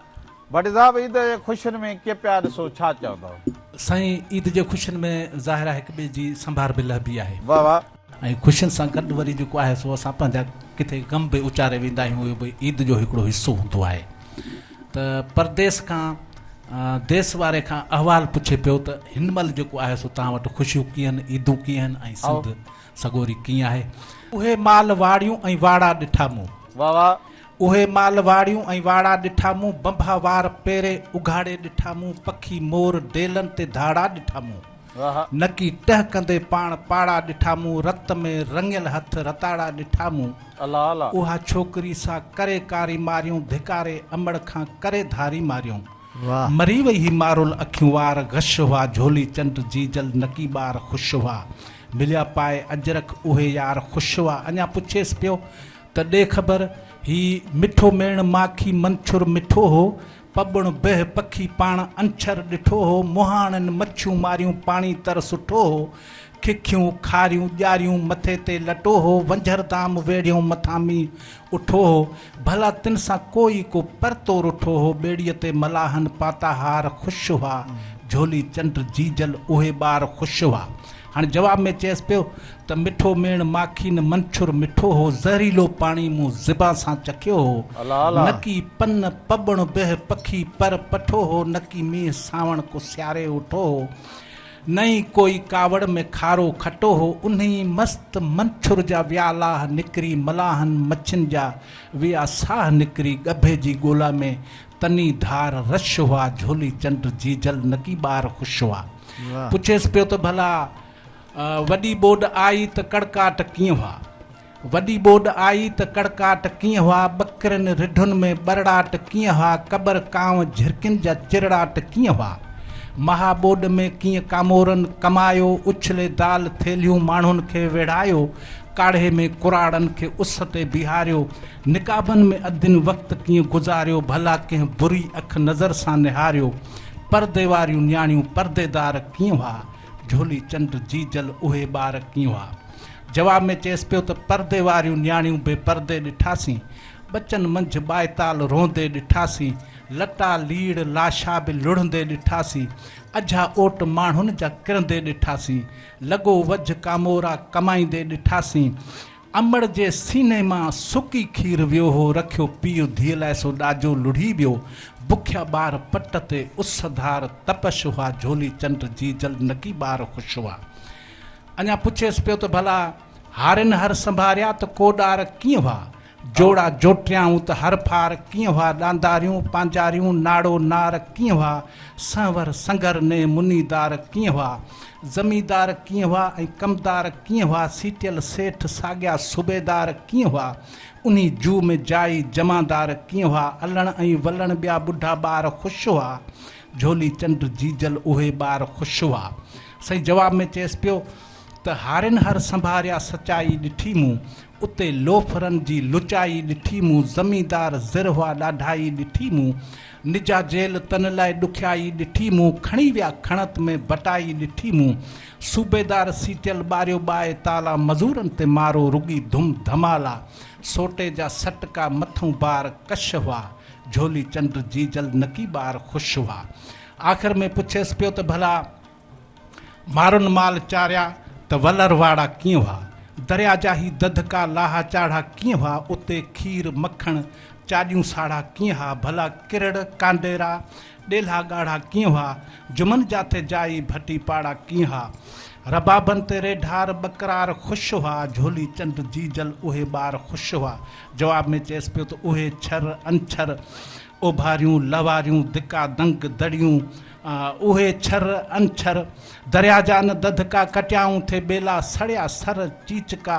ڀٽي صاحب عيد جي خوشين ۾ ڪي پيا ڏسو ڇا چوندؤ؟ سائين عيد جي خوشين ۾ ظاهر آهي هڪ ٻئي جي سنڀار به لهبي آهي. واه واه. ۽ خوشين سان گڏ وري جيڪو آهي سو اسان پنهنجا ڪٿي غم به اچاري ويندا آهيون اهو به عيد جو هڪڙو حصو هوندو آهي ته پرديس کان ديس واري کان احوال پڇي پيو ته هن مهل جيڪو آهي سو توهان وٽ خوشيون ڪيئن عيدون ڪيئن ۽ سنڌ سڳوري ڪيئن آهي. اهي مال واڙيون ۽ واڙا ڏٺا مون. واه واه. اهي مال واڙيون ۽ واڙا ڏٺا مون بنڀا وار پيري اگهاڙي ڏٺا مون پکي مور ڊيلن تي ڌاڙا ڏٺا مون نڪي ٽهڪندي پاڻ پاڙا ڏٺا مون رت ۾ رڱيل هٿ رتاڙا ڏٺا مون اها ڇوڪري سا ڪري ڪاري ماريون ڌڪاري امڙ کان ڪري ڌاري ماريون مري وئي هي مارول اکيون وار غش هئا جهولي چنڊ جيجل نڪي ٻار خوش هئا مليا پائي اجرڪ اهي يار خوش هئا اڃا پڇيس پيو ته ڏي خبر هي مٺو ميڻ ماکي منڇر مٺو هو. پٻڻ بهه پکي پاڻ انڇر ڏٺو هو، مهاڻن مڇيون ماريون پاڻي تر سٺو هو، ککيون، کاريون، ڄاريون مٿي تي لٽو هو، ونجهر دام ويڙهيون مٿان مينهن اٺو هو، ڀلا تن سان ڪو ئي ڪو پرتو رٺو هو، ٻيڙيء تي ملاحن پاتا هار خوش هئا، جهولي چنڊ جيجل اهي ٻار خوش هئا. هاڻي جواب ۾ چئيس پيو ته مٺو ميڻ ماکي نه منڇر مٺو هو، زهريلو پاڻي مون زبان سان چکيو هو، نڪي پن پٻڻ بهه پکي پر پٺو هو، نڪي مينهن سانوڻ ڪو سياري اٺو هو، نه ئي ڪوئي ڪاوڙ ۾ کارو کٽو هو، انهي مست منڇر جا ويا لاهه نڪري، ملاحن مڇين جا ويا ساهه نڪري، ڳڀي جي ڳولا ۾ تني ڌار رش هئا، جهولي چنڊ جيجل نڪي ٻار خوش هئا. پڇيس پيو ته ڀلا وڏي ٻوڏ آئي ته ڪڙڪاٽ ڪيئن هئا؟ وڏي ٻوڏ آئي ته ڪڙڪاٽ ڪيئن هئا؟ ٻڪرين رڍن ۾ ٻرڙاٽ ڪيئن هئا؟ ڪٻر ڪانء جهرڪين جا چرڙاٽ ڪيئن هئا؟ مها ٻوڏ ۾ ڪيئن ڪامورن ڪمايو؟ اڇلي دال ٿيلهيون ماڻهن کي ويڙهايو؟ ڪاڙهي ۾ ڪراڙن کي اس تي بيهاريو؟ نقابن ۾ ادين وقت ڪيئن گذاريو؟ ڀلا ڪنهن بري اک نظر سان نهاريو؟ پردي واريون نياڻيون پرديدار ڪيئن هئا؟ جهولي چنڊ جيجل اهي ٻار ڪيئن هئا؟ جواب ۾ چئيس پيو ته پردي واريون نياڻيون بي پردي ڏٺاسين، ٻچن منجهه ٻائيتال روئندي ڏٺاسين، لٽا ليڙ لاشا به لڙهندي ڏٺاسين، اجها اوٽ ماڻهن جا ڪرندي ڏٺاسين، لڳو وجهه ڪامورا ڪمائيندي ڏٺاسين، امڙ جي سيني مان سڪي کير ويو هو، رکيو پيء ڌيء لاء سو ڏاجو لڙهي ويو، بکيا ٻار پٽ تي اس ڌار تپش هئا، جهولي چنڊ جيجل نڪي ٻار خوش هئا. اڃا پڇيس پيو ته ڀلا هارين هر سنڀاريا ته ڪوڏار ڪيئن هئا؟ جوڙا جوٽيائون ته هر ڦار ڪيئن هئا؟ ڏانداريون، پانجاريون، ناڙو نار ڪيئن هئا؟ سنور، سنگر ني منيدار ڪيئن هئا؟ زميندار ڪيئن هئا ۽ ڪمدار ڪيئن هئا؟ سيٽيل سيٺ ساڳيا صوبيدار ڪيئن هئا؟ انهي جوء ۾ جائي جمعدار ڪيئن هئا؟ الڻ ۽ ولڻ ٻيا ٻڍا ٻار خوش هئا؟ جهولي چنڊ جيجل اهي ٻار خوش هئا؟ سائين جواب ۾ چيس پيو ته هارين هر سنڀاريا سچائي ڏٺي مون، اتي لوفرن جي لچائي ڏٺي مون، زميندار زر هئا ڏاڍائي ڏٺي مون، نجا جيل تن لاء ڏکيائي ڏٺي مون، کڻي ويا کڻت ۾ بٽائي ڏٺي مون، صوبيدار سيٽيل ٻاريو ٻائي تالا، مزورن تي مارو رڳي ڌم ڌمالا، سوٽي جا سٽڪا مٿئون بار ڪش هئا، جهولي چنڊ جيجل نڪي ٻار خوش هئا. آخر ۾ پڇيس پيو ته ڀلا مارن مال چاريا ته ولر واڙا ڪيئن هئا؟ دريا جا هي دڌڪا لاها چاڙها ڪيئن هئا؟ اتي کير مکڻ چاڏيون ساڙها ڪيئن ها؟ ڀلا ڪرڙ ڪانڊيرا ڏيلها ڳاڙها ڪيئن هئا؟ جمن جاٿي جائي ڀٽي پاڙا ڪيئن ها؟ ربابن تي ريڍار ٻڪرار خوش هئا، جهولي چنڊ جيجل اهي ٻار خوش هئا. جواب ۾ چيس پيو ته اهي ڇر انڇر اوڀاريون لهواريون دڪا دنگ دڙيون اهي ڇر انڇر دريا جا نه دڌڪا ڪٽيائون ٿي ٻيلا سڙيا سر چيچڪا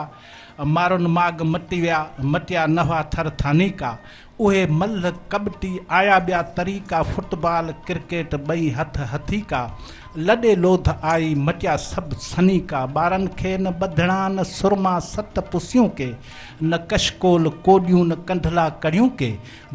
مارن ماڳ مٽي ويا مٽيا نه هئا ٿر ٿانيڪا اهي ملهه ڪٻٽي آيا ٻيا طريقا فٽبال ڪرڪيٽ ٻئي هٿ هٿيڪا لڏي لوڌ آئي مٽيا سڀ سنيڪا ٻارن کي نه ٻڌڻا نه سرما ست پسيون ڪي نه ڪشڪول ڪوڏيون نه ڪنڍلا ڪڙيون ڪي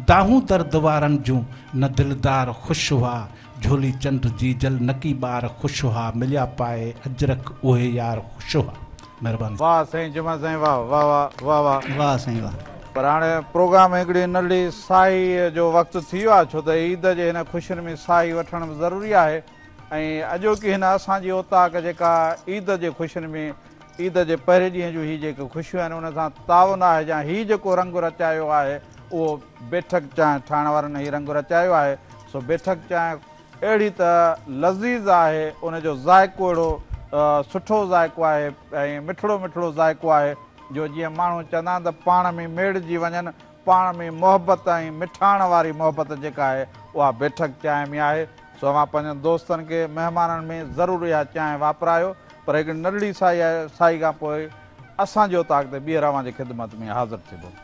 دانهون درد وارن جون نه دلدار خوش هئا جهولي چنڊ جيجل نڪي ٻار خوش هئا مليا پائي اجرڪ اهي يار خوش هئا مهرباني. واه سائين جمع سائين واه واه واه واه واه. واه سائين واه. پر هاڻي پروگرام هڪڙي ننڍڙي ساهي جو وقت ٿي ويو آهي ڇو ته عيد جي هن خوشين ۾ ساهي وٺڻ به ضروري آهي ۽ اڄوڪي هن اسان جي اوطاق جيڪا عيد جي خوشين ۾ عيد جي پهرين ڏينهن جون هي جيڪي خوشيون آهن ان سان تعاون آهي يا هي جيڪو رنگ رچايو آهي اهو بيٺڪ چانهه ٺاهڻ وارن هي رنگ رچايو آهي سو بيٺڪ چانهه اهڙي ته لذيذ آهي ان جو ذائقو اهڙو سٺو ذائقو آهي ۽ مٺڙو مٺڙو ذائقو آهي جو جيئن ماڻهو چوندا آهن ته پاڻ ۾ ميڙجي وڃن پاڻ ۾ محبت ۽ مٺاڻ واري محبت جيڪا آهي اها بيٺڪ چانهه ۾ آهي سو اوهان پنهنجن دوستن کي مهمانن ۾ ضرور اها چانهه واپرايو پر هڪڙي ننڍڙي ساهي آهي ساهي کان پوء اسان جي اوطاق تي ٻيهر اوهان جي خدمت ۾ حاضر ٿيبو.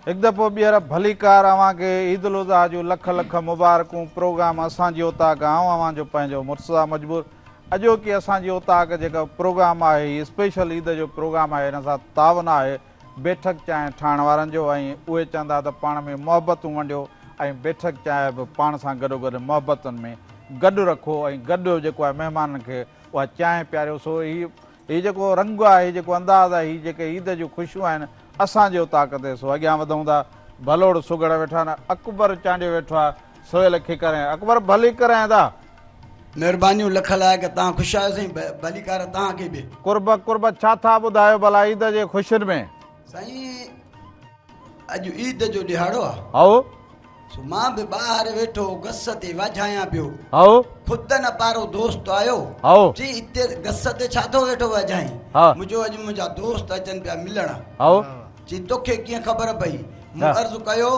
هڪ دفعو ٻيهر ڀليڪار اوهان کي عيد الاضحيٰ جون لک لک مبارڪون پروگرام اسان جي اوطاق آئون اوهان جو پنهنجو مرتضيٰ مجبور اڄوڪي اسان جي اوطاق جيڪا پروگرام آهي هي اسپيشل عيد جو پروگرام آهي هن سان تعاون آهي بيٺڪ چانهه ٺاهڻ وارن جو ۽ اهي چوندا ته پاڻ ۾ محبتون ونڊيو ۽ بيٺڪ چانهه به پاڻ سان گڏوگڏ محبتن ۾ گڏ رکو ۽ گڏ جيڪو آهي مهمانن کي اها چانهه پياريو سو هي هي جيڪو رنگ آهي هي جيڪو انداز آهي هي جيڪي عيد جون خوشيون آهن اسان جي اوطاق تي سو اڳيان وڌون ٿا ڀلوڙ سگهڙ ويٺا آهن اڪبر چانڊيو ويٺو آهي سهيل کيڪر ۽ اڪبر ڀلي ڪرين ادا. مهربانيون لک لائق توهان خوش آهيو سائين ڀليڪار توهان کي به. قرب قرب ڇا ٿا ٻڌايو ڀلا عيد جي خوشين ۾. سائين اڄ عيد جو ڏهاڙو آ. هائو. سو مان به ٻاهر ويٺو گس تي واجهايان پيو. هائو. خدن پارو دوست آيو. هائو. چي هتي گس تي ڇا ٿو ويٺو واجهائين. ها. مون چيو اڄ منهنجا دوست اچن پيا ملڻ. هائو. چي توکي ڪيئن خبر پئي. مون عرض ڪيو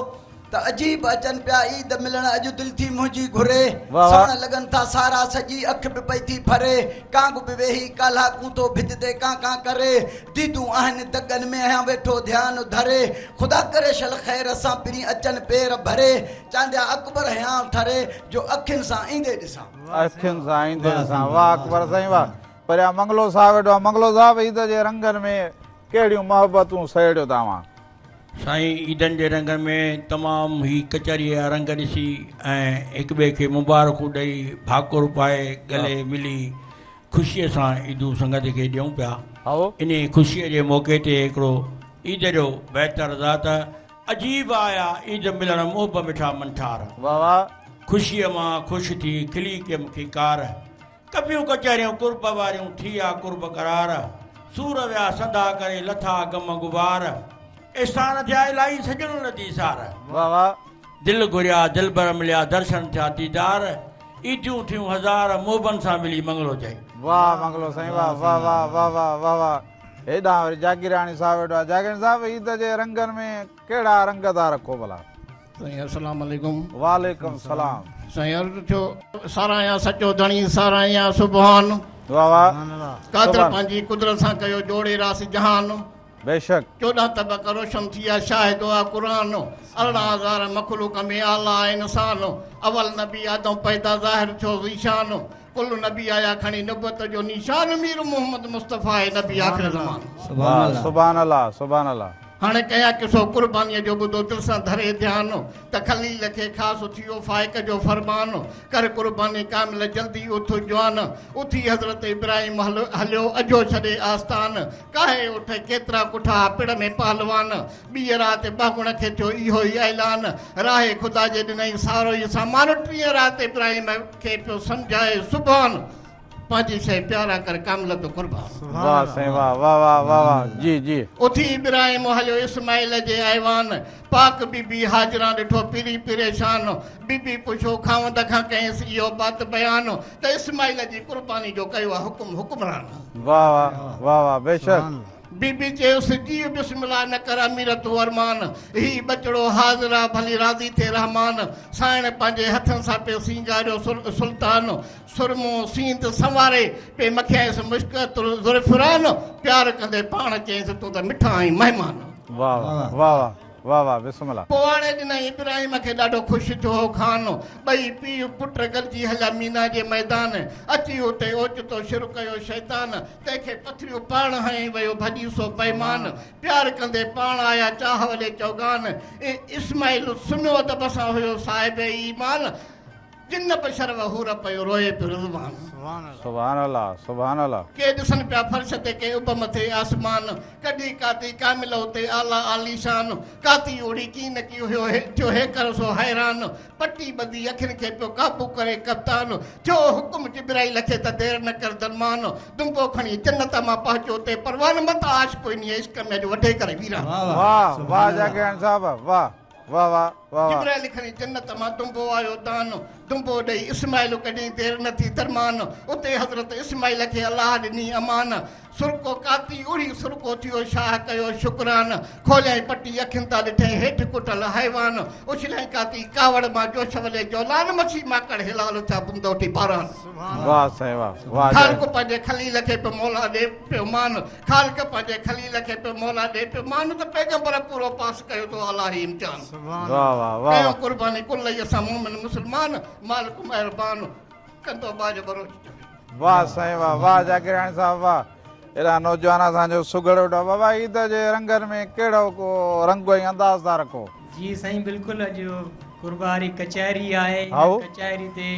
ته عجيب اچن پيا عيد ملڻ اڄ دل ٿي منهنجي گهري سوڻ لڳن ٿا سارا سڄي اک به پئي ٿي ڦري ڪانگ به ويهي ڪالهاڪون ٿو ڀت تي ڪان ڪان ڪري ديدون آهن دڳن ۾ آهيان ويٺو ڌيان ڌري خدا ڪري شل خير سان پرين اچن پير ڀري چانڊيا اڪبر هيانء ٺري جو اکين سان ايندي ڏسان. اکين سان ايندي ڏسان واه اڪبر سائين واه پريان منگلو صاحب ويٺو آ منگلو صاحب عيد جي رنگن ۾ ڪهڙيون محبتون سهيڙيو ٿا اوهان. سائين عيدن جي رنگن ۾ تمام هي ڪچهريء جا رنگ ڏسي ۽ هڪ ٻئي کي مبارڪون ڏئي ڀاڪر پائي ڳلي ملي خوشيء سان عيدون سنگت کي ڏيون پيا. انهي خوشيء جي موقعي تي هڪڙو عيد جو بيت عرض آ ته عجيب آيا عيد ملڻ محب مٺا منٺار. خوشيء مان خوش ٿي کلي ڪيم کيڪار. ڪبيون ڪچهريون قرب واريون ٿي آ قرب قرار سور ويا سنڌا ڪري لٿا غم غبار احسان ٿيا الاهي سڄڻ لڌي سار دل گهريا دلبر مليا درشن ٿيا ديدار عيديون ٿيون هزار محبن سان ملي منگلو چئي. واه منگلو سائين واه واه واه واه واه واه واه هيڏانهن وري جاگيراڻي صاحب ويٺو آهي جاگيراڻي صاحب عيد جي رنگن ۾ ڪهڙا رنگ ٿا رکو ڀلا. سائين السلام عليڪم. وعليڪم السلام. سائين عرض ٿيو ساراهيان سچو ڌڻي ساراهيان سبحان. واه واه. قادر پنهنجي قدرت سان ڪيو جوڙي راس جهان. بيشڪ. 14 طبق روشن ٿيا شاهد آ قرآن. 18,000 مخلوق ۾ اعليٰ انسان. اول نبي آدم پيدا ظاهر ٿيو ذيشان. ڪل نبي آيا کڻي نبوت جو نيشان مير محمد مصطفيٰ آهي نبي آخر زمان. سبحان الله سبحان الله. هاڻي ڪيان قصو قربانيء جو ٻڌو دل سان ڌري ڌيان ته خليل کي خاص ٿيو فائق جو فرمان ڪر قرباني ڪامل جلدي اٿ جوان اٿي حضرت ابراهيم هليو اجهو ڇڏي آستان ڪاهي اٺ ڪيترا ڪٺا پڙ ۾ پهلوان ٻيء رات ٻهڳڻ کي ٿيو اهو ئي اعلان، راهي خدا جي ڏنائين سارو ئي سامان، ٽينء رات ابراهيم کي پيو سمجهائي سبحان، پنهنجي شيء پيارا ڪر ڪامل تو قربان. واه سائين واه واه واه واه واه جي جي. اٿي ابراهيم هليو اسماعيل جي ايوان، پاڪ بي بي هاجران ڏٺو پرين پريشان، بي بي پڇيو خاوند کان ڪيس اهو بات بيان، ته اسماعيل جي قرباني جو ڪيو آ حڪم حڪمران. واه واه واه واه بيشڪ. بي بي چيس، جيء بسم الله نه ڪر امير تون ارمان، هي ٻچڙو حاضر آ ڀلي راضي ٿئي رحمان، سانئڻ پنهنجي هٿن سان پئي سينگاريو سلطان، سرمو سينڌ سنواري پئي مکيائينس مشڪ زعفران، پيار ڪندي پاڻ چيائينس تون ته مٺا آهين مهمان. واه واه واه واه واه واه بسم الله. پوء آڻي ڏنائين ابراهيم کي ڏاڍو خوش ٿيو هو خان، ٻئي پيء پٽ گڏجي هليا مينا جي ميدان، اچي اتي اوچتو شر ڪيو شيطان، تنهن کي پٿريون پاڻ هنئي ويو ڀڄي سو بيمان، پيار ڪندي پاڻ آيا چاهه وڏي چوگان، اسماعيل سمهيو ادب سان هيو صاحب ايمان، جن بشر و حور پيو روئي پيو رضوان. سبحان الله سبحان الله. ڪي ڏسن پيا فرش تي ڪي اڀ مٿي آسمان، ڪڍي ڪاتي ڪامل اتي اعليٰ عاليشان، ڪاتي اڙي ڪين ڪي هيو ٿيو هيڪر سو حيران، پٽي ٻڌي اکين کي پيو قابو ڪري ڪپتان، ٿيو حڪم جبرائيل کي ته دير نه ڪر درمان، دنبو کڻي جنت مان پهچو تي پروان، مت عاشق انهيء عشق ۾ اڄ وڍي ڪري ويران. واه واه جاگيراڻي صاحب واه واه واه واه واه. جبرائيل کڻي جنت مان دنبو آيو دان، دنبو ڏئي اسماعيل ڪڍيائين دير نه ٿي درمان، اتي حضرت اسماعيل کي الله ڏني امان، سرڪو ڪاتي اڙي سرڪو ٿيو شاهه ڪيو شڪران کوليائين پٽي اکين تان ڏٺائين هيٺ ڪٽل حيوان اڇليائين ڪاتي ڪاوڙ مان جوش ولي جولان مڇي ماڪڙ هلال ٿيا بوند وٺي باران. واه سائين واه واه خالق پنهنجي خليل کي پيو مولا ڏي پيو مان خالق پنهنجي خليل کي پيو مولا ڏي پيو مان ته پيغمبر پورو پاس ڪيو تو الاهي امتحان واه واه واه ڪيو قرباني ڪل ئي اسان مومن مسلمان مالڪ مهربان ڪندو ٻاجهه ٻروچ چوي. واه سائين واه واه جاگيراڻي صاحب واه ايڏا نوجوان اسان جو سگهڙ ويٺو آ. بابا عيد جي رنگن ۾ ڪهڙو ڪو رنگ ۽ انداز ٿا رکو. جي سائين بلڪل اڄ قرب واري ڪچهري آهي هن ڪچهري تي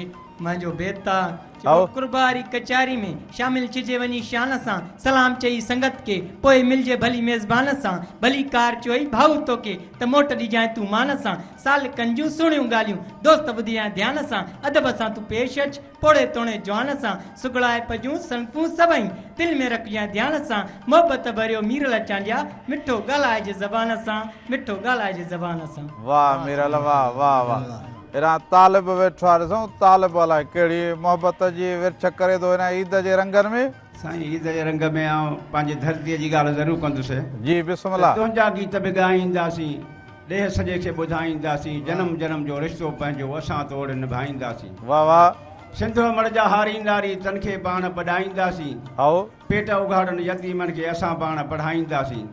منهنجو بيت آ چئبو قرب واري ڪچهري ۾ شامل ٿجي وڃي شان سان سلام چئي سنگت کي پوء ملجي ڀلي ميزبان سان ڀلي ڪار چوئي ڀائو توکي ته موٽ ڏجانء تون مان سان سالڪن جون سهڻيون ڳالهيون دوست ٻڌجانء ڌيان سان ادب سان تون پيش اچ پوڙهي توڻي جوان سان سگهڙائپ جون صنفون سڀئي دل ۾ رکجانء ڌيان سان محبت ڀريو ميرل چانڊيا مٺو ڳالهائج زبان سان مٺو ڳالهائج زبان سان. واه ميرل واه واه واه هيڏانهن طالب ويٺو آ ڏسون طالب الائي ڪهڙي محبت جي ورڇ ڪري ٿو هن عيد جي رنگن ۾. سائين عيد جي رنگ ۾ آئون پنهنجي ڌرتيء جي ڳالهه ضرور ڪندس. جي بسم الله. ته تنهنجا گيت به ڳائينداسين. ڏيهه سڄي کي ٻڌائينداسين، جنم جنم جو رشتو پنهنجو اسان توڙ نڀائينداسين. واه واه. سنڌ امڙ جا هاري ناري تن کي پاڻ پڏائينداسين. هائو. پيٽ اگهاڙن يتيمن کي اسان پاڻ پڙهائينداسين.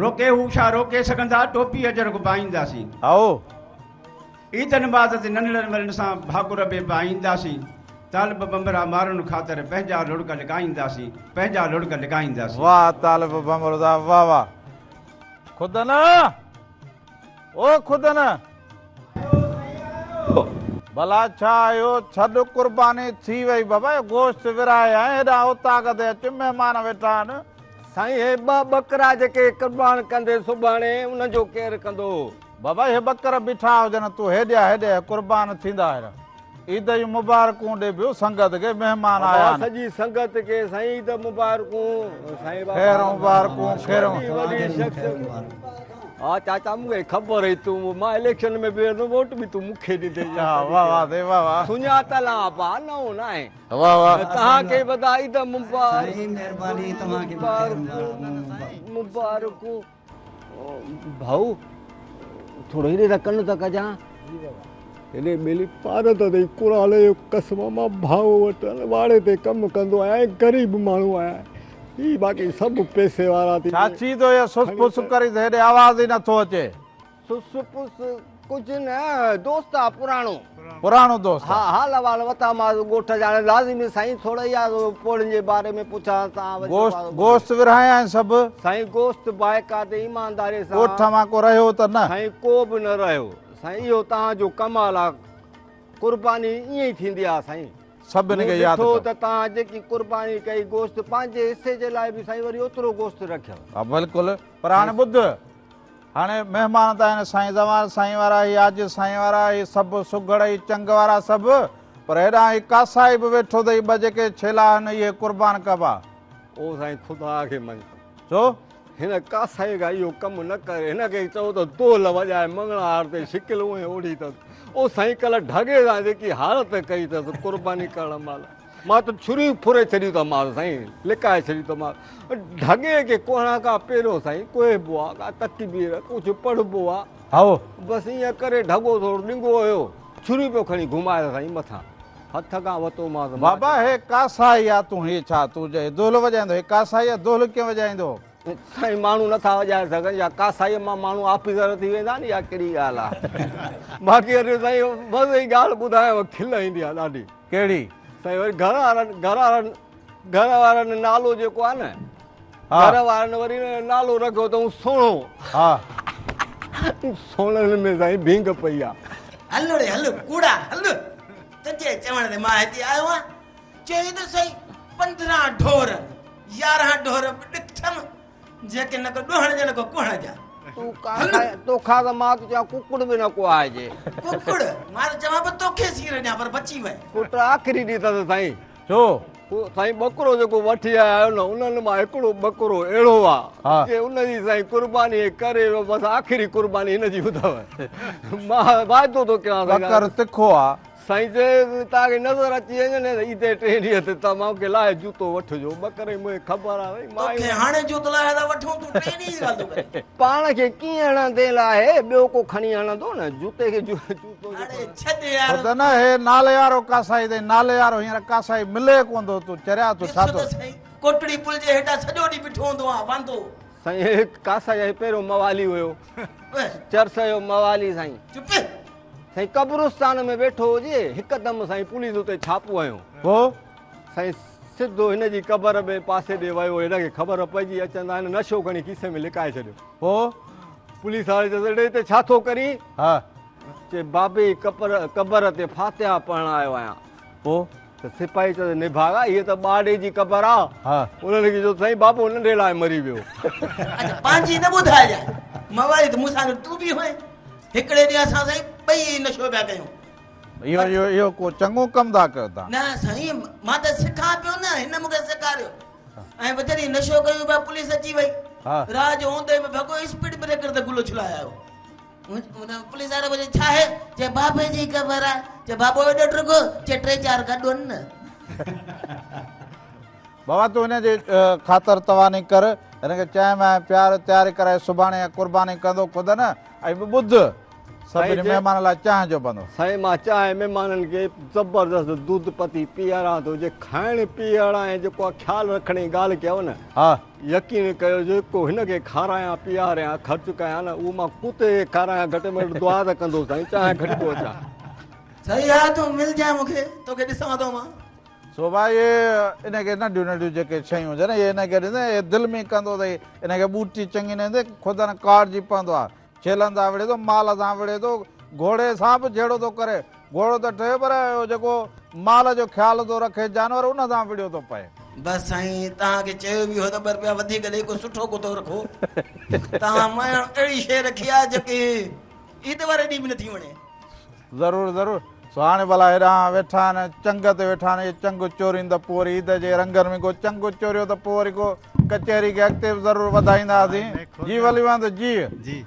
روڪي هو ڇا روڪي سگهندا ٽوپي اجرڪ پائينداسين. هائو. عيد نماز تي ننڍڙن وڏن سان ڀاڪر به پائينداسين. طالب ڀنڀرا مارن خاطر پنهنجا لڙڪ لڪائينداسين، پنهنجا لڙڪ لڪائينداسين. واه طالب ڀنڀرو صاحب واه واه. خدن او خدن. ڀلا ڇا اهو ڇڏ قرباني ٿي وئي بابا اهو گوشت ورهائي ۽ هيڏانهن اوطاق تي اچ مهمان ويٺا آهن. سائين هي ٻه ٻڪرا جيڪي قربان ڪندي سڀاڻي انهن جو ڪير ڪندو. بابا اهي ٻڪر بيٺا هجن تون هيڏيا هيڏي قربان ٿيندا هيڏا. عيد جون مبارڪون ڏبيون سنگت کي مهمان آيا آهن. سڄي سنگت کي سائين عيد مبارڪون سائين بابا. خير مبارڪون خير وڏي شخصيت ها چاچا مون کي خبر هئي تون مان اليڪشن ۾ بيهندو ووٽ به تون مون کي ڏيندين ها واه واه سائين واه واه سڃاتل آ ابا نئون ناهي واه واه توهان کي وڏا عيد مبارڪ سائين مهرباني توهان کي به خير مبارڪون. ڀائو ٿورو هيڏي ته ڪن ته ڪجان. جي بابا. هيڏي ٻيلي پارت اٿئي قرآن جو قسم آ مان ڀائو وٽ واڙي تي ڪم ڪندو آهيان ۽ غريب ماڻهو آهيان هي باقي سڀ پئسي وارا ٿي ڇا ٿي ٿو اهو سس پس ڪرين ته هيڏي آواز ئي نٿو اچي. سس پس ڪجهه نه دوست آ پراڻو. پراڻو دوست آ. ها حال احوال ورتامانس ڳوٺ جا هاڻي لازمي سائين ٿورو ئي آ پوڙهن جي باري ۾ پڇان تان وري گوشت گوشت ورهايائين سڀ. سائين گوشت باقاعدي ايمانداري سان. ڳوٺ مان ڪو رهيو ته نه. سائين ڪو به نه رهيو سائين اهو توهان جو ڪمال آ قرباني ائين ئي ٿيندي آ سائين. سڀني کي ياد مون ڏٺو ته توهان جيڪي قرباني ڪئي گوشت پنهنجي حصي جي لاء به سائين وري اوترو گوشت رکيو. ها بلڪل پر هاڻي ٻڌ. هاڻي مهمان ته آهن سائين زمان سائين وارا هي عاجز سائين وارا هي سڀ سگهڙ هي چنگ وارا سڀ پر هيڏانهن هي ڪاسائي به ويٺو اٿئي ٻه جيڪي ڇيلا آهن اهي قربان ڪبا. او سائين خدا کي مڃ. ڇو؟ هن ڪاسائي کان اهو ڪم نه ڪر هن کي چئو ته دهل وڄائي مڱڻهار تي شڪل اونهي اوڍي اٿس. او سائين ڪلهه ڍڳي سان جيڪي حالت ڪئي اٿس قرباني ڪرڻ مهل. مان ته ڇريون ڦري ڇڏيون اٿمانس سائين، لڪائي ڇڏيون اٿمانس. ڍڳي کي ڪهڻ کان پهريون سائين ڪهبو آ، ڪا تڪبير، ڪجهه پڙهبو آ. هائو. بس ائين ڪري ڍڳو ٿورو ڏنگو هيو، ڇريون پيو کڻي گهمائي سائين مٿان هٿ کان وتومانس. بابا هي ڪاسائي آ، تون هي ڇا تون جي دهل وڄائيندو، هي ڪاسائي آ، دهل ڪيئن وڄائيندو؟ سائين ماڻهو نٿا وڄائي سگهن يا ڪاسائيء مان ماڻهو آفيسر ٿي ويندا آهن يا ڪهڙي ڳالهه آ. باقي اري سائين مزي جي ڳالهه ٻڌايانو کل ايندي آ ڏاڍي. ڪهڙي؟ سائين وري گهر وارن گهر وارن گهر وارن نالو جيڪو آ نه گهر وارن وري نالو رکيو اٿئون سهڻو. ها. سهڻن ۾ سائين ڀينگ پئي آ. هل ڙي هل ڪوڙا هل تنهنجي چوڻ تي مان هتي آيو آهيان. چئي ته سهي 15 ڍور 11 ڍور به ڏٺم جيڪي نه ڪو ڏهڻ جا نه ڪو ڪهڻ جا. تون توکان ته مان ته چوان ڪڪڙ به نه ڪهائجي. ڪڪڙ مان ته چوان پيو توکي سير ڏيان پر بچي وئين. پٽ آخري ڏينهن اٿس سائين. ڇو؟ سائين ٻڪرو جيڪو وٺي آيا آهيو نه انهن مان هڪڙو ٻڪرو اهڙو آ جي ان جي سائين قرباني ڪري ويو بس آخري قرباني هن جي اٿو. مان واعدو ٿو ڪيان سائين. ٻڪر تکو آ. سائين جي توهان کي نظر اچي وڃي نه عيد جي ٽئين ڏينهن تي ته مان کي لاهي جوتو وٺجو ٻڪر جي مونکي خبر آ ڀئي مان توکي هاڻي جوتو لاهي ٿا وٺون تون ٽئين ڏينهن جي ڳالهه ٿو ڪرين. پاڻ کي ڪيئن هڻندين لاهي ٻيو ڪو کڻي هڻندو نه جوتي کي جوتو اڙي ڇڏ يار. خود نه هي نالي وارو ڪاسائي اٿئي نالي وارو هينئر ڪاسائي ملي ڪونه ٿو تون چريا تون ڇا ٿو. ڏس ته سهي ڪوٽڙي پل جي هيٺان سڄو ڏينهن بيٺو هوندو آ واندو. سائين هي ڪاسائي پهريون موالي هيو چرس جو موالي سائين. چپ. سائين قبرستان ۾ ويٺو هجي هڪدم سائين پوليس اتي ڇاپو هنيو. پوء؟ سائين سڌو هن جي قبر ۾ پاسي ڏي ويو هن کي خبر پئجي اچندا هن نشو کڻي کيسي ۾ لڪائي ڇڏيو. پوء؟ پوليس واري چيس اڙي هتي ڇا ٿو ڪرين؟ ها. چي بابي جي قبر تي فاتحه پڙهڻ آيو آهيان. پوء؟ ته سپاهي چيو ته نڀاڳا هيء ته ٻاڏي جي قبر آ. ها. انهن کي چيو سائين بابو ننڍي لاء مري ويو. اڇا پنهنجي نه ٻڌائجانء. موالي ته مون سان گڏ تون به هئين. هڪڙي ڏينهن اسان سائين ٻئي نشو پيا ڪيون. اهو اهو اهو ڪو چڱو ڪم ٿا ڪيو توهان. نه سائين مان ته سکان پيو نه هن مون کي سيکاريو. ۽ به جڏهن نشو ڪيون پيا پوليس اچي وئي. ها. رات جو اوندهه ۾ ڀڳو اسپيڊ بريڪر تي گل اڇلائي آيو. پوليس واري پڇيو ڇا آهي؟ چي بابي جي قبر آهي. چي بابو ايڏو ڊگهو؟ چي ٽي چار گڏ هن نه. بابا تون هن جي خاطر تواني ڪر، هن کي چانهه وانهه پيار، تياري ڪرائي سڀاڻي قرباني ڪندو خود نه ۽ ٻڌ سڀني مهمانن لاء چانهه جو بندو. سائين مان چانهه مهمانن کي زبردست دودھ پتي پياران ٿو جي کائڻ پيئڻ ۽ جيڪو آ خيال رکڻ جي ڳالهه ڪيو نه. ها. يقين ڪيو جيڪو هن کي کارايان پياريان خرچ ڪيان نه اهو مان ڪتي کي کارايان گهٽ ۾ گهٽ دعا ته ڪندو سائين چانهه گهٽ پيو اچان. سائين ها تون ملجانء مون کي توکي ڏسان ٿو مان. سو ڀائي ان کي ننڍيون ننڍيون جيڪي شيون هجن اهي ان کي ڏيندي اهي دل ۾ ڪندو اٿئي ان کي ٻوٽي چڱي نه ايندي خود نه ڪاڙجي پوندو آهي ڇيلن سان وڙهي ٿو مال سان وڙهي ٿو گهوڙي سان به جهيڙو ٿو ڪري گهوڙو ته ٺهيو پر اهو جيڪو مال جو خيال ٿو رکي جانور ان سان وڙهيو ٿو پئي. بس سائين توهان کي چيو به هو ته ٻه رپيا وڌيڪ ڏئي ڪو سٺو ڪتو رکو توهان مياڻ اهڙي شيء رکي آهي جيڪي عيد واري ڏينهن به نٿي وڻي. ضرور ضرور سو هاڻي ڀلا هيڏانهن ويٺا آهن چنگ تي ويٺا آهن اهي چنگ چورين ته پوء وري عيد جي رنگن ۾ ڪو چنگ چوريو ته پوء وري ڪو ڪچهري کي اڳتي به ضرور وڌائينداسين جي ولي محمد جي. جي.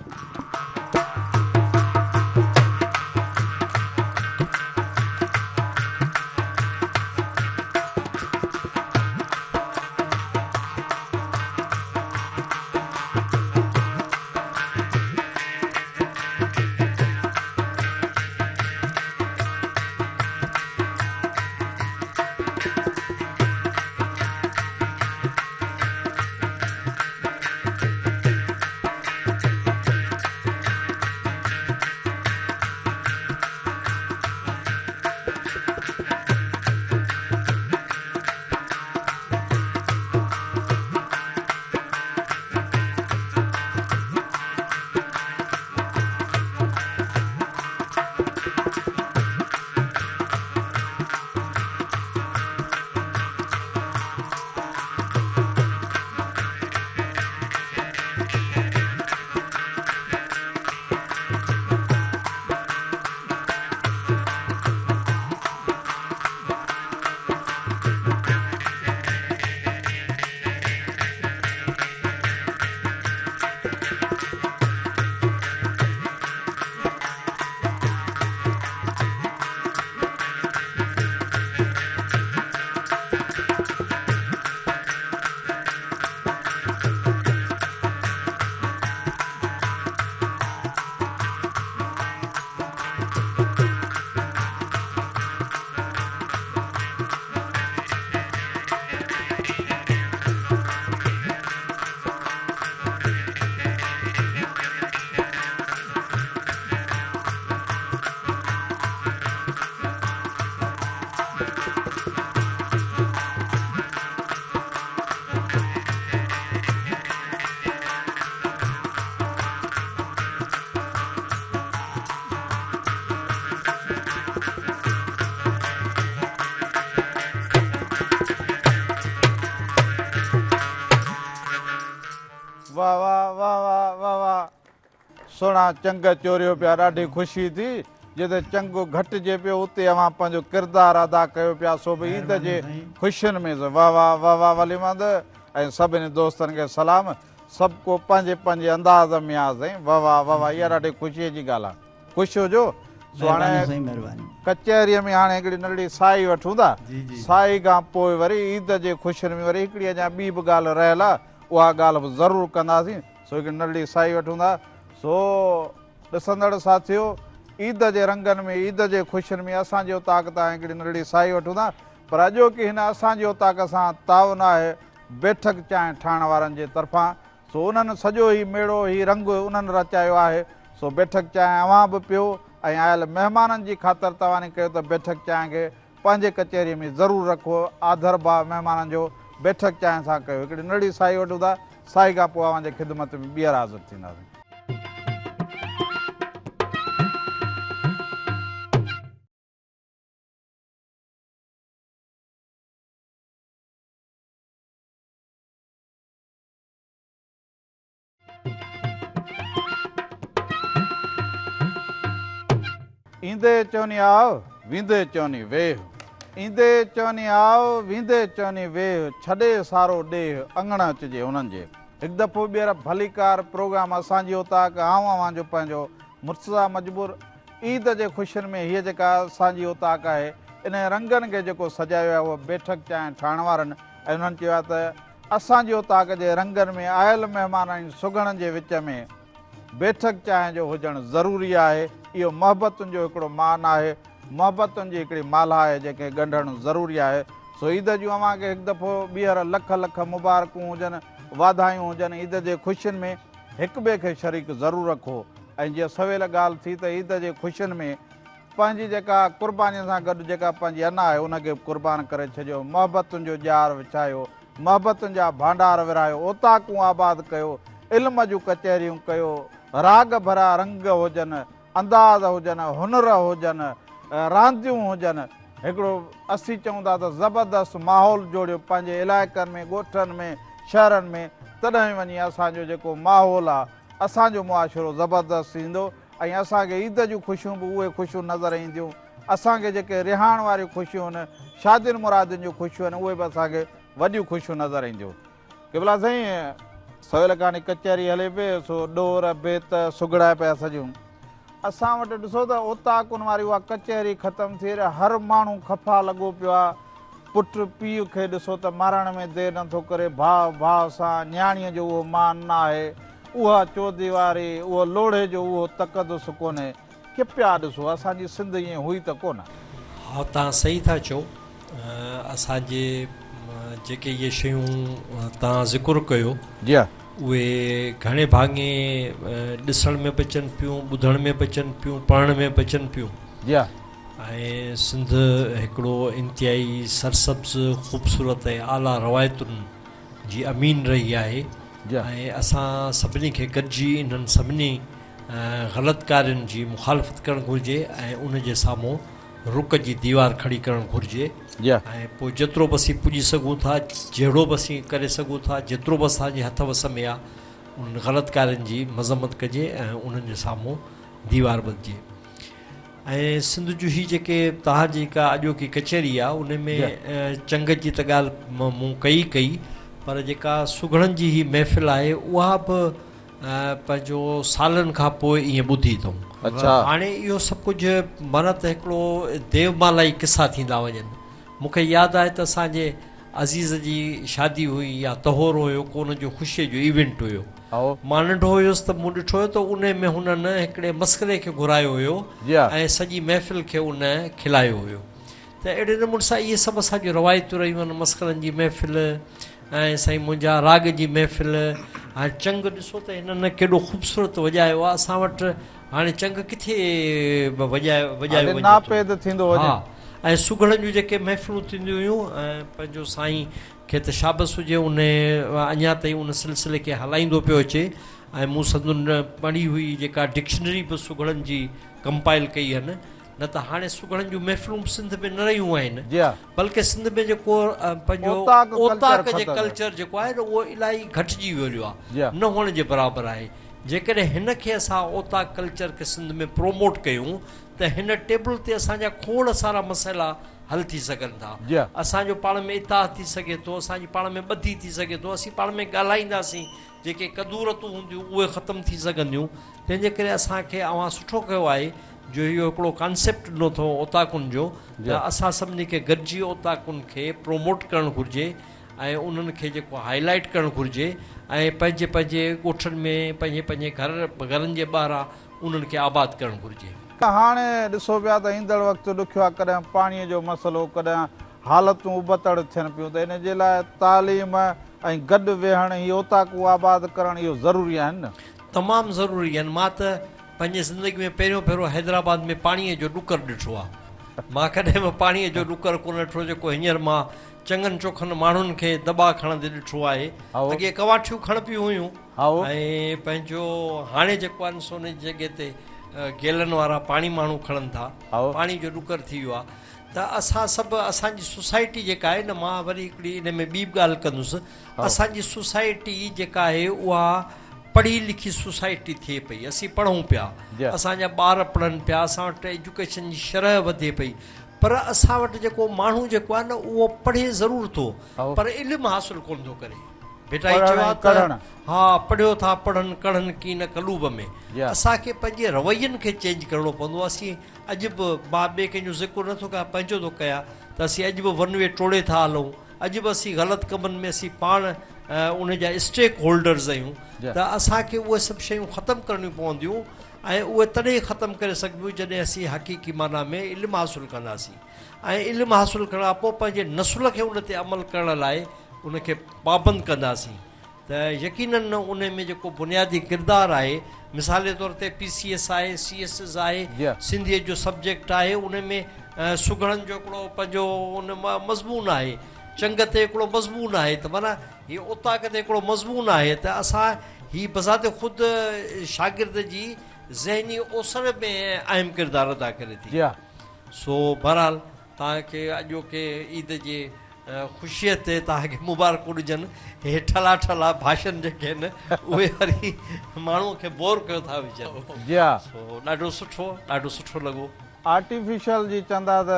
واه واه واه واه واه واه سهڻا چنگ چوريو پيا ڏاڍي خوشي ٿي جتي چنگ گهٽجي پيو اتي اوهان پنهنجو ڪردار ادا ڪيو پيا سو به عيد جي خوشين ۾ واه واه واه واه ولي محمد ۽ سڀني دوستن کي سلام سڀ ڪو پنهنجي پنهنجي انداز ۾ آ سائين واه واه واه واه اها ڏاڍي خوشي جي ڳالهه آ خوش هجو سو هاڻي ڪچهريء ۾ هاڻي هڪڙي ننڍڙي ساهي وٺون ٿا ساهي کان پوء وري عيد جي خوشين ۾ وري هڪڙي اڃا ٻي به ڳالهه رهيل آ اها ڳالهه به ضرور ڪنداسين سو هڪڙي ننڍڙي ساهي وٺون ٿا سو ڏسندڙ ساٿيو عيد جي رنگن ۾ عيد جي خوشين ۾ اسان جي اوطاق تان هڪڙي ننڍڙي ساهي وٺون ٿا پر اڄوڪي هن اسان جي اوطاق سان تعاون آهي بيٺڪ چانهه ٺاهڻ وارن جي طرفان سو انهن سڄو هي ميڙو هي رنگ انهن رچايو آهي سو بيٺڪ چانهه اوهان به پيو ۽ آيل مهمانن جي خاطر تواني ڪيو ته بيٺڪ چانهه کي پنهنجي ڪچهريء ۾ ضرور رکو. آڌر ڀاء مهمانن جو بيٺڪ چانهه سان ڪيو. هڪڙي ننڍڙي ساهي وٺون ٿا. ساهي کان پوء اوهان جي خدمت ۾ ٻيهر حاضر ٿينداسين. ايندي چوني آء، ويندي چوني ويهه. ايندي چوني آء، ويندي چوني ويهه، ڇڏي سارو ڏيهه، اڱڻ اچجي انهن جي. هڪ دفعو ٻيهر ڀليڪار پروگرام اسان جي اوطاق، آئون اوهان جو پنهنجو مرتضيٰ مجبور. عيد جي خوشين ۾ هيء جيڪا اسان جي اوطاق آهي، انهي رنگن کي جيڪو سجايو آهي اهو بيٺڪ چانهه ٺاهڻ وارن ۽ انهن چيو آهي ته اسان جي اوطاق جي رنگن ۾ آيل مهمانن ۽ سگهڙن جي وچ ۾ بيٺڪ چانهه جو هجڻ ضروري آهي. اهو محبتن جو هڪڙو مان آهي، محبتن جي هڪڙي مالها آهي جنهن کي ڳنڍڻ ضروري آهي. سو عيد جون اوهان کي هڪ دفعو ٻيهر لک لک مبارڪون هجن، واڌايون هجن. عيد جي خوشين ۾ هڪ ٻئي کي شريڪ ضرور رکو ۽ جيئن سويل ڳالهه ٿي ته عيد جي خوشين ۾ پنهنجي جيڪا قربانين سان گڏ جيڪا پنهنجي انا آهي ان کي به قربان ڪري ڇڏيو، محبتن جو ڄار وڇايو، محبتن جا ڀانڊار ورهايو، اوطاقون آباد ڪيو، علم جون ڪچهريون ڪيو، راڳ ڀريا رنگ هجن، انداز هجن، هنر هجن، رانديون هجن، هڪڙو اسين چئون ٿا ته زبردست ماحول جوڙيو پنهنجي علائقن ۾ ڳوٺن ۾ شهرن ۾ تڏهن وڃي اسان جو جيڪو ماحول آهي اسان جو معاشرو زبردست ٿيندو ۽ اسان کي عيد جون خوشيون به اهي خوشيون نظر اينديون، اسان کي جيڪي رهاڻ واريون خوشيون آهن، شادين مرادين جون خوشيون آهن، اهي به اسان کي وڏيون خوشيون نظر اينديون. قبلا سائين، سويل کان ڪچهري هلي پئي، سو ڏور، بيت، سگهڙائي پيا سجون. اسان وٽ ڏسو ته اوطاقن واري اها ڪچهري ختم ٿي رهي، هر ماڻهو خفا لڳو پيو آهي. پٽ پيء کي ڏسو ته مارڻ ۾ دير نٿو ڪري، ڀاء ڀاء سان، نياڻيء جو اهو مان ناهي، اها چوديواري، اهو لوڙهي جو اهو تقدس ڪونهي. ڪي پيا ڏسو، اسان جي سنڌ ائين هئي ته ڪونه. ها توهان صحيح ٿا چئو، اسان جي جيڪي اهي شيون توهان ذڪر ڪيو اهي گهڻي ڀاڱي ڏسڻ ۾ به اچن پيون، ٻڌڻ ۾ به اچن پيون، پڙهڻ ۾ به اچن پيون. ۽ سنڌ هڪڙو انتهائي سرسبز، خوبصورت ۽ اعليٰ روايتن جي امين رهي آهي ۽ اسان سڀني کي گڏجي انهن سڀني غلط ڪارين جي مخالفت ڪرڻ گهرجي ۽ ان جي سامهون رڪ جي ديوار کڙي ڪرڻ گهرجي ۽ پوء جيترو به اسين پڄي سگهون ٿا، جهڙو به اسين ڪري سگهون ٿا، جيترو به اسان جي هٿ وس ۾ آ انهن غلط ڪارين جي مذمت ڪجي ۽ انهن جي سامهون ديوار ٻڌجي. ۽ سنڌ جون هي جيڪي توهان جي جيڪا اڄوڪي ڪچهري آ ان ۾ چنگ جي ته ڳالهه مون ڪئي ڪئي پر جيڪا سگهڙن جي هي محفل آهي اها به پنهنجو سالن کان پوء ائين ٻڌي اٿئون. هاڻي اهو سڀ ڪجهه معنيٰ ته هڪڙو ديومالائي قصا ٿيندا وڃن. مون کي ياد آهي ته اسان جي عزيز جي شادي هئي يا طهور هيو ڪو ان جو خوشيء جو ايونٽ هيو. مان ننڍو هيس ته مون ڏٺو هيو ته انهي ۾ هنن هڪڙي مسخري کي گهرايو هيو ۽ سڄي محفل کي ان کلايو هيو ته اهڙي نموني سان اهي سڀ اسان جون روايتون رهيون آهن مسخرن جي محفل ۽ سائين منهنجا راڳ جي محفل هاڻي چنگ ڏسو ته هنن ڪيڏو خوبصورت وڄايو آهي اسان وٽ هاڻي چنگ ڪٿي وڄايو وڃي ٿو ناپيد ٿيندو وڃي. ها ۽ سگهڙن جون جيڪي محفلون ٿينديون هيون ۽ پنهنجو سائين کي ته شابس هجي ان اڃا تائين ان سلسلي کي هلائيندو پيو اچي ۽ مون سندن پڙهي هئي جيڪا ڊڪشنري به سگهڙن جي ڪمپائل ڪئي هن نه ته هاڻي سگهڙن جون محفلون به سنڌ ۾ نه رهيون آهن بلڪه سنڌ ۾ جيڪو پنهنجو اوطاق جي ڪلچر جيڪو آهي نه اهو الاهي گهٽجي ويو آهي نه هئڻ جي برابر آهي جيڪڏهن هن کي اسان اوطاق ڪلچر کي سنڌ ۾ پروموٽ ڪيون ته هن ٽيبل تي اسان جا کوڙ سارا مسئلا حل ٿي سگهن ٿا. اسان جو پاڻ ۾ اتحاد ٿي سگهي ٿو، اسان جي پاڻ ۾ ٻڌي ٿي سگهي ٿو، اسين پاڻ ۾ ڳالهائينداسين، جيڪي ڪدورتون هونديون اهي ختم ٿي سگهنديون، تنهن جي ڪري اسان کي اوهان سٺو ڪيو آهي جو اهو هڪڙو ڪانسيپٽ ڏنو اٿو اوطاقن جو ته اسان سڀني کي گڏجي اوطاقن کي پروموٽ ڪرڻ گهرجي ۽ انهن کي جيڪو هائي لائيٽ ڪرڻ گهرجي ۽ پنهنجي پنهنجي ڳوٺن ۾ پنهنجي پنهنجي گهر گهرن جي ٻاهران انهن کي آباد ڪرڻ گهرجي. هاڻي ڏسو پيا ته ايندڙ وقت ڏکيو آهي، ڪڏهن پاڻيء جو مسئلو، ڪڏهن حالتون ابتڙ ٿين پيون ته ان جي لاء تعليم ۽ گڏ ويهڻ، هي اوطاقون آباد ڪرڻ اهو ضروري آهن نه؟ تمام ضروري آهن. مان ته پنهنجي زندگي ۾ پهريون ڀيرو حيدرآباد ۾ پاڻيء جو ڏڪر ڏٺو آ. مان ڪڏهن به پاڻيء جو ڏڪر ڪونه ڏٺو جيڪو هينئر مان چڱن چوکن ماڻهن کي دٻا کڻندي ڏٺو آهي. اڳي ڪنواٺيون کڻبيون هيون ۽ پنهنجو هاڻي جيڪو آهي سو ان جي جڳهه تي گيلن وارا پاڻي ماڻهو کڻن ٿا. پاڻي جو ڏڪر ٿي ويو آ. ته اسان سڀ اسان جي سوسائٽي جيڪا آهي نه مان وري هڪڙي ان ۾ ٻي به ڳالهه ڪندس اسان جي سوسائٽي جيڪا آهي اها پڙهي لکي سوسائٽي ٿئي پئي اسين پڙهون پيا اسان جا ٻار پڙهن پيا اسان وٽ ايجوڪيشن جي شرح وڌي پئي پر اسان وٽ جيڪو ماڻهو جيڪو آهي نه اهو پڙهي ضرور ٿو پر علم حاصل ڪونه ٿو ڪري ڀٽائي چيو آهي ته ها پڙهيو ٿا پڙهن ڪڙهن ڪين قلوب ۾ اسان کي پنهنجي روين کي چينج ڪرڻو پوندو اسين اڄ به مان ٻئي ڪنهن جو ذڪر نه ٿو ڪيان پنهنجو ٿو ڪيان ته اسين اڄ به ون وي ٽوڙي ٿا هلون اڄ به اسين غلط ڪمن ۾ اسين پاڻ ان جا اسٽيڪ هولڊرز آهيون ته اسان کي اهي سڀ شيون ختم ڪرڻيون پونديون ۽ اهي تڏهن ختم ڪري سگهبيون جڏهن اسين حقيقي معنيٰ ۾ علم حاصل ڪنداسين ۽ علم حاصل ڪرڻ کان پوء پنهنجي نسل کي ان تي عمل ڪرڻ لاء ان کي پابند ڪنداسين ته يقينن ان ۾ جيڪو بنيادي ڪردار آهي مثال جي طور تي پي سي ايس آهي سي ايس ايس آهي سنڌيء جو سبجيڪٽ آهي ان ۾ سگهڙن جو هڪڙو پنهنجو ان مضمون آهي چنگ تي هڪڙو مضمون آهي ته معنيٰ هي اوطاق تي هڪڙو مضمون آهي ته اسان هي بذات خود شاگرد جي ذهني اوسر ۾ اهم ڪردار ادا ڪري ٿي سو بهرحال توهان کي اڄوڪي عيد جي خوشيء تي توهان کي مبارڪون ڏجن. هي ٺلها ٺلها ڀاشن جيڪي آهن اهي وري ماڻهوء کي بور ڪيو ٿا وجهن. جي ها. سو ڏاڍو سٺو ڏاڍو سٺو لڳو. آرٽيفيشل جي چوندا ته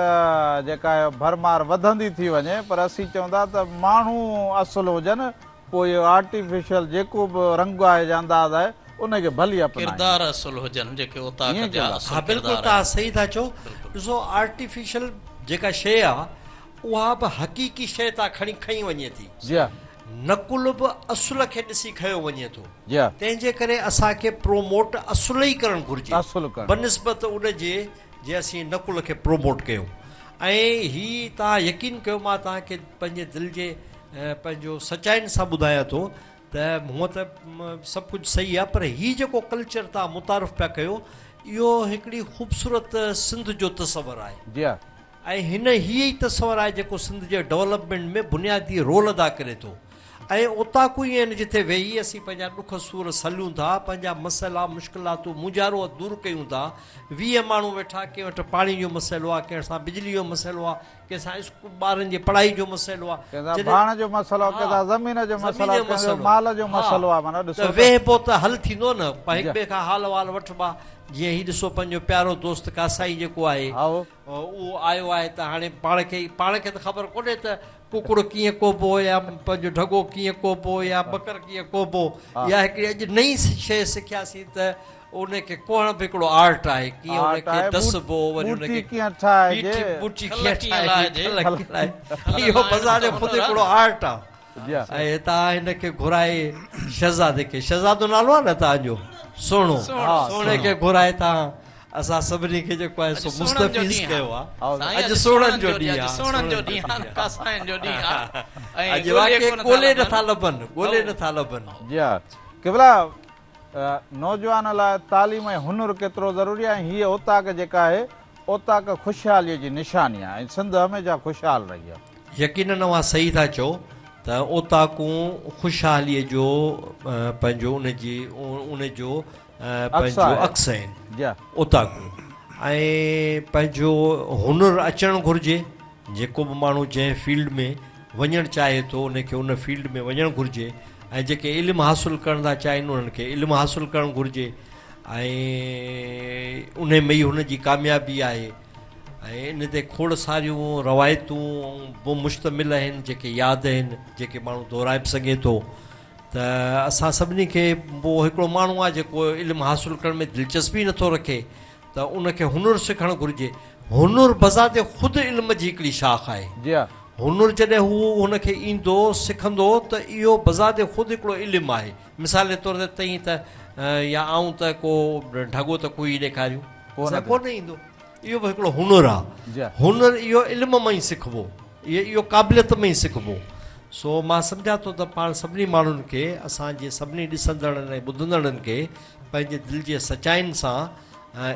جيڪا ڀرمار وڌندي ٿي وڃي پر اسين چوندا ته ماڻهو اصل هجن پوء اهو آرٽيفيشل جيڪو به رنگ آهي يا انداز آهي ان کي ڀلي اپنائين. ڪردار اصل هجن جيڪي اوطاق ائين جا قبلا. اصل ها بلڪل ڪردار توهان آهن. صحيح ٿا چئو ڏسو آرٽيفيشل جيڪا شيء آ اها به حقيقي شيء تان کڻي کنئي وڃي ٿي. جي ها. نقل به اصل کي ڏسي کنيو وڃي ٿو. جي ها. تنهن جي ڪري اسان کي پروموٽ اصل ئي ڪرڻ گهرجي. اصل ڪرڻ. بنسبت ان جي جي اسين نقل کي پروموٽ ڪيون. ۽ هي توهان يقين ڪيو مان توهان کي پنهنجي دل جي پنهنجو سچائين سان ٻڌايان ٿو ته هونء ته سڀ ڪجهه صحيح آهي پر هي جيڪو ڪلچر توهان متعارف پيا ڪيو اهو هڪڙي خوبصورت سنڌ جو تصور آهي. جي ها. ۽ هن هي ئي تصور آهي جيڪو سنڌ جي ڊولپمينٽ ۾ بنيادي رول ادا ڪري ٿو ۽ اوطاقون ئي آهن جتي ويهي اسين پنهنجا ڏک سور سليون ٿا، پنهنجا مسئلا، مشڪلاتون، مونجهارو دور ڪيون ٿا. 20 ماڻهو ويٺا ڪنهن وٽ پاڻي جو مسئلو آهي، ڪنهن سان بجلي جو مسئلو آهي، ڪنهن سان اسڪول ٻارن جي پڙهائي جو مسئلو آهي، ڪنهن سان جڏهن ڀاڻ جو مسئلو آهي، ها ڪنهن سان زمين جو مسئلو زمين آهي، جو ڪنهن جو مسئلو مال جو ها مسئلو آهي معنيٰ ته ڏسو ته ويهبو ته حل ٿيندو نه هڪ جي ٻئي کان حال احوال وٺبا جيئن هي ڏسو پنهنجو پيارو دوست ڪاسائي جيڪو آهي هائو. اهو آيو آهي ته هاڻي پاڻ کي پاڻ کي ته خبر ڪونهي ته ڪڪڙ ڪيئن ڪوبو يا پنهنجو ڍڳو ڪيئن ڪوبو يا ٻڪر ڪيئن ڪوبو يا هڪڙي اڄ نئين شيء سکياسين ته ان کي ڪوهڻ به هڪڙو آرٽ آهي ڪيئن ان کي دسبو وري ان کي ٻوٽي ڪيئن ٺاهجي اهو بذات خود هڪڙو آرٽ آهي ۽ توهان هن کي گهرائي شهزادي کي شهزادو نالو آهي نه توهان جو سهڻو سهڻي کي گهرائي توهان اسان سڀني کي جيڪو آهي سو مستفيض ڪيو آهي. اڄ سهڻن جو ڏينهن آهي. سهڻن جو ڏينهن آهي ڪاسائين جو ڏينهن آهي. اڄ واقعي ڳولي نٿا لڀن ڳولي نٿا لڀن. جي ها قبلا نوجوان لاء تعليم ۽ هنر ڪيترو ضروري آهي ۽ هيء اوطاق جيڪا آهي اوطاق خوشحاليء جي نشاني آهي ۽ سنڌ هميشه خوشحال رهي آهي. يقينن اوهان صحيح ٿا چئو ته اوطاقون خوشحاليء جو پنهنجو ان جي ان جو پنهنجو عڪس آهن اوطاقون ۽ پنهنجو هنر اچڻ گهرجي جيڪو به ماڻهو جنهن فيلڊ ۾ وڃڻ چاهي ٿو ان کي ان فيلڊ ۾ وڃڻ گهرجي ۽ جيڪي علم حاصل ڪرڻ ٿا چاهين انهن کي علم حاصل ڪرڻ گهرجي ۽ ان ۾ ئي هن جي ڪاميابي آهي ۽ ان تي کوڙ ساريون روايتون به مشتمل آهن جيڪي ياد آهن جيڪي ماڻهو دهرائي به سگهي ٿو ته اسان سڀني کي پوء هڪڙو ماڻهو آهي جيڪو علم حاصل ڪرڻ ۾ دلچسپي نٿو رکي ته ان کي هنر سکڻ گهرجي. هنر بذات خود علم جي هڪڙي شاخ آهي. جي ها. هنر جڏهن هو هن کي ايندو، سکندو ته اهو بذات خود هڪڙو علم آهي. مثال جي طور تي تئين ته يا آئون ته ڪو ڍڳو ته ڪوهي ڏيکاريون. اسان کي ڪونه ايندو. اهو به هڪڙو هنر آهي. جي ها. هنر اهو علم مان ئي سکبو. اهو قابليت مان ئي سکبو. سو مان سمجهان ٿو ته پاڻ سڀني ماڻهن کي، اسان جي سڀني ڏسندڙن ۽ ٻڌندڙن کي پنهنجي دل جي سچائين سان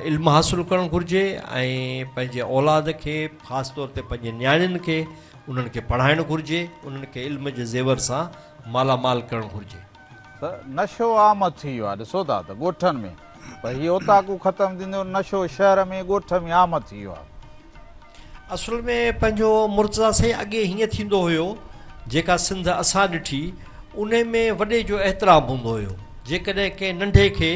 علم حاصل ڪرڻ گهرجي ۽ پنهنجي اولاد کي خاص طور تي پنهنجي نياڻين کي انهن کي پڙهائڻ گهرجي، انهن کي علم جي زيور سان مالا مال ڪرڻ گهرجي. ته نشو عام ٿي ويو آهي ڏسو ٿا ته ڳوٺن ۾ پر هي اوطاقون ختم ٿينديون نشو شهر ۾ ڳوٺ ۾ عام ٿي ويو آهي. اصل ۾ پنهنجو مرتضيٰ سائين اڳي هيئن ٿيندو هيو جيڪا سنڌ اسان ڏٺي انهي ۾ وڏي جو احترام هوندو هيو جيڪڏهن ڪنهن ننڍي کي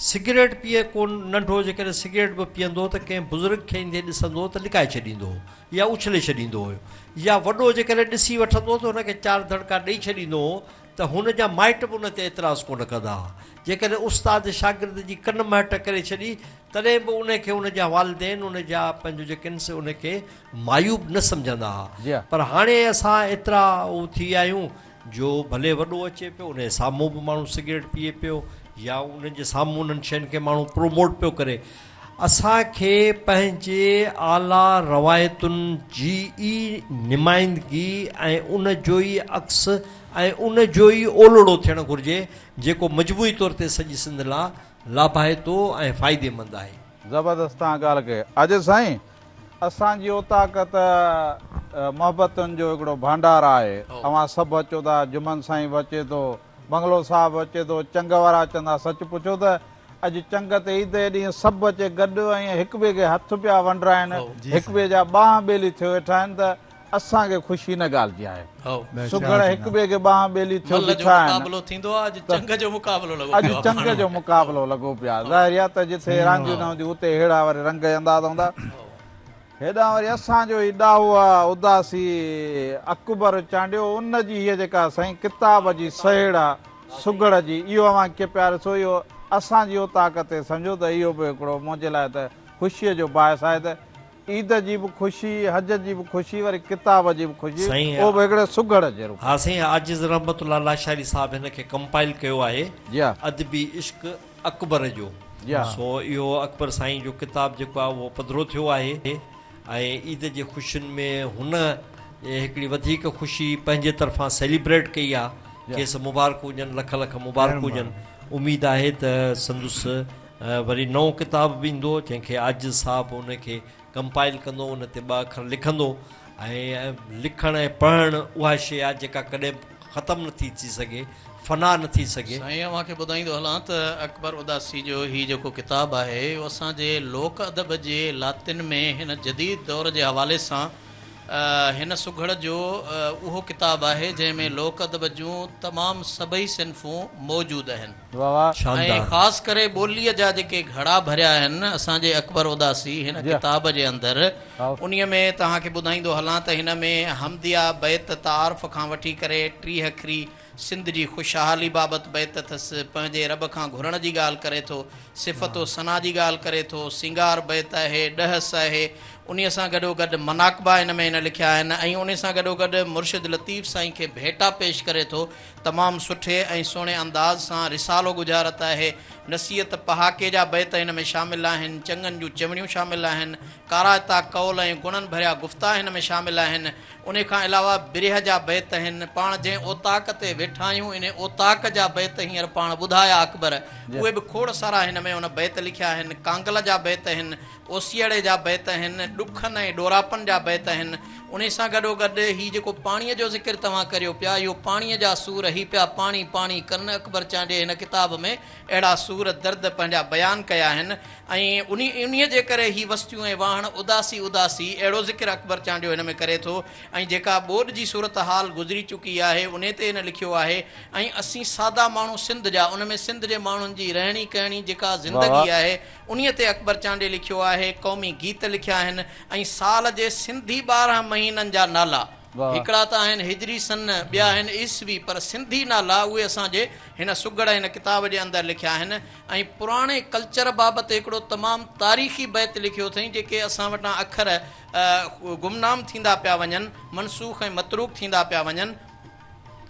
سگريٽ پيئي ڪو ننڍو جيڪڏهن سگريٽ به پيئندو ته ڪنهن بزرگ کي ايندي ڏسندو ته لڪائي ڇڏيندو هو يا اڇلي ڇڏيندو هيو يا وڏو جيڪڏهن ڏسي وٺندو ته هن کي چار دڙڪا ڏئي ڇڏيندو هو ته هن جا مائٽ به ان تي اعتراض ڪونه ڪندا ها. جيڪڏهن استاد شاگرد جي ڪن مهٽ ڪري ڇڏي تڏهن به ان کي ان جا والدين ان جا پنهنجو جيڪي آهن سي ان کي معيوب نه سمجهندا ها. پر هاڻي اسان ايترا اهو ٿي ويا آهيون جو ڀلي وڏو اچي پيو ان جي سامهون به ماڻهو سگريٽ پيئي پيو يا انهن جي سامهون انهن شين کي ماڻهو پروموٽ پيو ڪري. اسان کي پنهنجي اعليٰ روايتن جي ئي نمائندگي ۽ ان جو ئي عڪس ۽ ان جو ئي اولڙو ٿيڻ گهرجي، جيڪو مجموعي طور تي سڄي سنڌ لا لاڀائتو ۽ فائديمند آهي. زبردست توهان ڳالهه ڪئي عاجز سائين اسان جي اوطاق ته محبتن جو هڪڙو ڀانڊار آهي اوهان سڀ اچو ٿا جمن سائين به اچي ٿو بنگلو صاحب به اچي ٿو چنگ وارا اچن ٿا سچ پڇو ته اڄ چنگ تي عيد جي ڏينهن سڀ اچي گڏ ۽ هڪ ٻئي کي هٿ پيا ونڊرائن، هڪ ٻئي جا ٻانهن ٻيلي ٿيو ويٺا آهن ته اسان کي خوشي ان ڳالهه جي آهي. سگهڙ هڪ ٻئي کي ٻانهن ٻيلي ٿيو بيٺا آهن ته اڄ چنگ جو مقابلو لڳو پيو آهي. ظاهر آهي ته جٿي رانديون نه هونديون اتي ههڙا وري رنگ ۽ انداز هوندا. هيڏانهن وري اسان جو هي ڏاهو آ اداسي اڪبر چانڊيو ان جي هيء جيڪا سائين ڪتاب جي سهيڙ آ سگهڙ جي اهو اوهان کي پياري سو اهو اسان جي اوطاق تي سمجهو ته اهو به هڪڙو منهنجي لاء ته خوشيء جو باعث آهي ته عيد جي به خوشي حج جي به خوشي وري ڪتاب جي به خوشي سائين اهو به هڪڙي سگهڙ جي روپ. ها سائين عاجز رحمت الله لاشاري صاحب هن کي ڪمپائل ڪيو آهي جي ها. ادبي عشق اڪبر جو سو اهو اڪبر سائين جو ڪتاب جيڪو آهي اهو پڌرو ٿيو آهي ۽ عيد جي خوشين ۾ هن هڪڙي وڌيڪ خوشي پنهنجي طرفان سيليبريٽ ڪئي آهي کيس مبارڪون هجن لک لک مبارڪون هجن اميد آهي ته سندس وري نئون ڪتاب به ايندو جنهن کي عاجز صاحب ان کي ڪمپائل ڪندو ان تي ٻه اکر لکندو ۽ لکڻ ۽ پڙهڻ اها شيء آهي جيڪا ڪڏهن به ختم نه ٿي ٿي سگهي، فنا نه ٿي سگهي. سائين اوهان کي ٻڌائيندو هلان ته اڪبر اداسي جو هي جيڪو ڪتاب آهي اهو اسان جي لوڪ ادب جي لاطين ۾ هن جديد دور جي حوالي سان هن سگهڙ جو اهو ڪتاب آهي جنهن ۾ لوڪ ادب جون تمام سڀئي صنفون موجود آهن. ۽ خاص ڪري ٻوليء جا جيڪي گهڙا ڀريا آهن اسان جي اڪبر اداسي هن ڪتاب جي اندر انهيء ۾ توهان کي ٻڌائيندو هلان ته هن ۾ حمديه بيت تعارف کان وٺي ڪري 30 اکري سنڌ جي خوشحالي بابت بيت اٿس، پنهنجي رب کان گهرڻ جي ڳالهه ڪري ٿو، صفت و ثنا جي ڳالهه ڪري ٿو، سينگار بيت آهي، ڏهس آهي، انهيء سان گڏوگڏ مناقبا هن ۾ هن لکيا آهن ۽ انهيء سان گڏوگڏ مرشد لطيف سائين کي ڀيٽا پيش ڪري ٿو تمام سٺي ۽ سهڻي انداز سان رسالو ڳجهارت آهي، نصيحت پهاڪي جا بيت هن ۾ شامل آهن، چڱن جون چوڻيون شامل آهن، ڪارائتا قول ۽ گڻن ڀريا گفتا هن ۾ شامل آهن، انهي کان علاوه برهه جا بيت آهن، پاڻ جنهن اوطاق تي ويٺا آهيون انهي اوطاق جا بيت هينئر پاڻ ٻڌايا اڪبر، اهي به کوڙ سارا هن ۾ ان بيت لکيا آهن، ڪانگل جا بيت آهن، اوسيئڙي جا بيت آهن، ڏکن ۽ ڏوراپن جا بيت آهن، انهي سان گڏوگڏ هي جيڪو پاڻيء جو ذڪر توهان ڪريو پيا، اهو پاڻيء جا سور هي پيا پاڻي پاڻي ڪن، اڪبر چانڊيي هن ڪتاب ۾ اهڙا سور درد پنهنجا بيان ڪيا آهن ۽ انهيء جي ڪري هي وستيون ۽ واهڻ اداسي اداسي اهڙو ذڪر اڪبر چانڊيو هن ۾ ڪري ٿو ۽ جيڪا ٻوڏ جي صورتحال گذري چڪي آهي انهي تي هن لکيو آهي ۽ اسين سادا ماڻهو سنڌ جا ان ۾ سنڌ جي ماڻهن جي رهڻي ڪهڻي جيڪا زندگي آهي انهيء تي اڪبر چانڊيي لکيو آهي، قومي گيت لکيا آهن ۽ سال جي سنڌي 12 مهينن جا نالا، هڪڙا ته آهن هجري سن، ٻيا آهن عيسوي، پر سنڌي نالا اهي اسان جي هن سگهڙ هن ڪتاب جي اندر لکيا آهن ۽ پراڻي ڪلچر بابت هڪڙو تمام تاريخي بيت لکيو اٿئين، جيڪي اسان وٽان اکر گمنام ٿيندا پيا وڃن، منسوخ ۽ متروڪ ٿيندا پيا وڃن.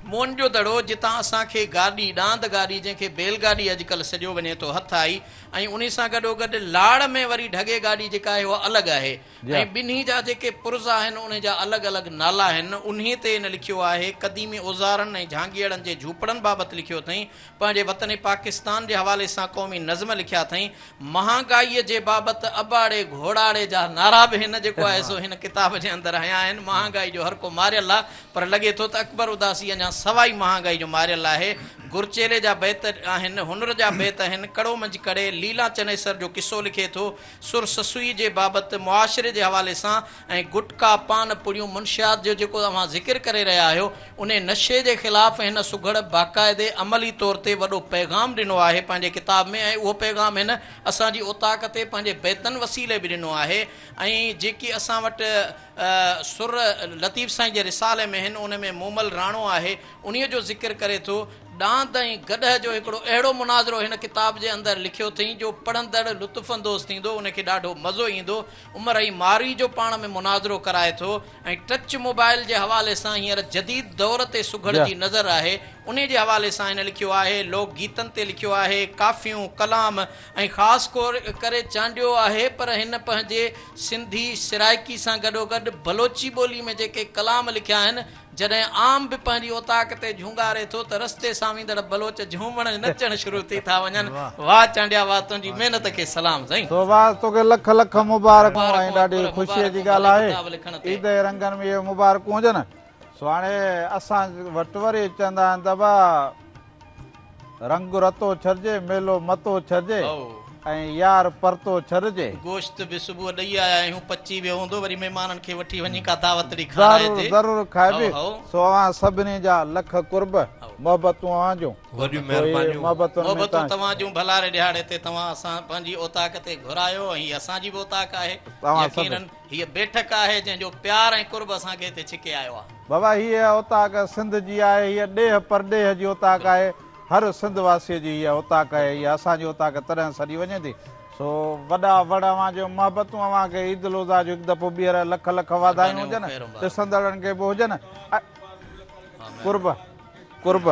موئن جو دڙو جتان اسان کي گاڏي، ڏاند گاڏي جنهن کي بيل گاڏي اڄڪلهه سڏيو وڃي ٿو هٿ آئي ۽ انهي سان گڏوگڏ لاڙ ۾ وري ڍڳي گاڏي جيڪا آهي اها الڳ آهي ۽ ٻنهي جا جيڪي پرزا آهن انهي جا الڳ الڳ نالا آهن انهي تي هن لکيو آهي قديمي اوزارن ۽ جهانگيئڙن جي جهوپڙن بابت لکيو اٿئين پنهنجي وطن پاڪستان جي حوالي سان قومي نظم لکيا اٿئين. مهانگائيء جي بابت اباڙي گهوڙاڙي جا نعرا به هن جيڪو آهي سو هن ڪتاب جي اندر هنيا آهن. مهانگائي جو هر ڪو ماريل آ پر لڳي ٿو ته اڪبر اداسي اڃا سوائي مهانگائي جو ماريل آهي. گرچيلي جا بيت آهن، هنر جا بيت آهن، ڪڙو منجهه ڪڙي، ليلان چنيسر جو قصو لکي ٿو، سر سسئي جي بابت، معاشري جي حوالي سان ۽ گٽڪا، پان پڙيون، منشيات جو جيڪو اوهان ذڪر ڪري رهيا آهيو، انهي نشي جي خلاف هن سگهڙ باقاعدي عملي طور تي وڏو پيغام ڏنو آهي پنهنجي ڪتاب ۾ ۽ اهو پيغام هن اسان جي اوطاق تي پنهنجي بيتن وسيلي به ڏنو آهي ۽ جيڪي اسان وٽ سر لطيف سائين جي رسالي ۾ هن ان ۾ مومل راڻو آهي انهي جو ذڪر ڪري ٿو. ڏاند ۽ گڏهه جو هڪڙو اهڙو مناظرو هن ڪتاب جي اندر لکيو اٿئين جو پڙهندڙ لطف اندوز ٿيندو ان کي ڏاڍو مزو ايندو. عمر ۽ مارئي جو پاڻ ۾ مناظرو ڪرائي ٿو ۽ ٽچ موبائل جي حوالي سان هينئر جديد دور تي سگهڙ جي نظر آهي انهي جي حوالي سان هن لکيو آهي لوڪ گيتن تي لکيو آهي ڪافيون ڪلام ۽ خاص ڪري چانڊيو آهي پر هن پنهنجي سنڌي سرائيڪي سان گڏوگڏ بلوچي ٻولي ۾ جيڪي ڪلام لکيا آهن جڏهن عام به پنهنجي اوطاق تي جهونگاري ٿو ته رستي سان ويندڙ بلوچ جهومڻ ۽ نچڻ شروع ٿي ٿا وڃن. واهه چانڊيا واهه تنهنجي محنت کي سلام سائين. سوڀاس توکي لک لک مبارڪون ۽ ڏاڍي خوشيء جي ڳالهه آهي عيد جي رنگن ۾ اهي مبارڪون هجن. سو هاڻي اسان وٽ وري چوندا آهن ته ابا رنگ رتو ڇڏجي، ميلو متو ڇڏجي ۽ يار پرتو ڇڏجي. گوشت به صبح ڏئي آيا آهيون، پچي ويو هوندو، وري مهمانن کي وٺي وڃي ڪا دعوتڙي کارائجي. ضرور ضرور کائبي. سو اوهان سڀني جا لک قرب، محبتون اوهان جون. وڏيون مهربانيون. محبتون توهان جون ڀلاري ڏهاڙي تي توهان اسان پنهنجي اوطاق تي گهرايو ۽ هي اسان جي به اوطاق آهي. يقينن هيء بيٺڪ آهي جنهن جو پيار ۽ قرب اسان کي هتي ڇڪي آيو آهي. بابا هيء اوطاق سنڌ جي آهي، هيء ڏيهه پرڏيهه جي اوطاق آهي، هر سنڌ واسيء جي هيء اوطاق آهي، هيء اسان جي اوطاق تڏهن سڏي وڃي ٿي. سو وڏا وڙ اوهان جو محبتون اوهان کي عيد الاضحيٰ جون هڪ دفعو ٻيهر لک لک واڌايون هجن، ڏسندڙن کي به هجن ۽ قرب قرب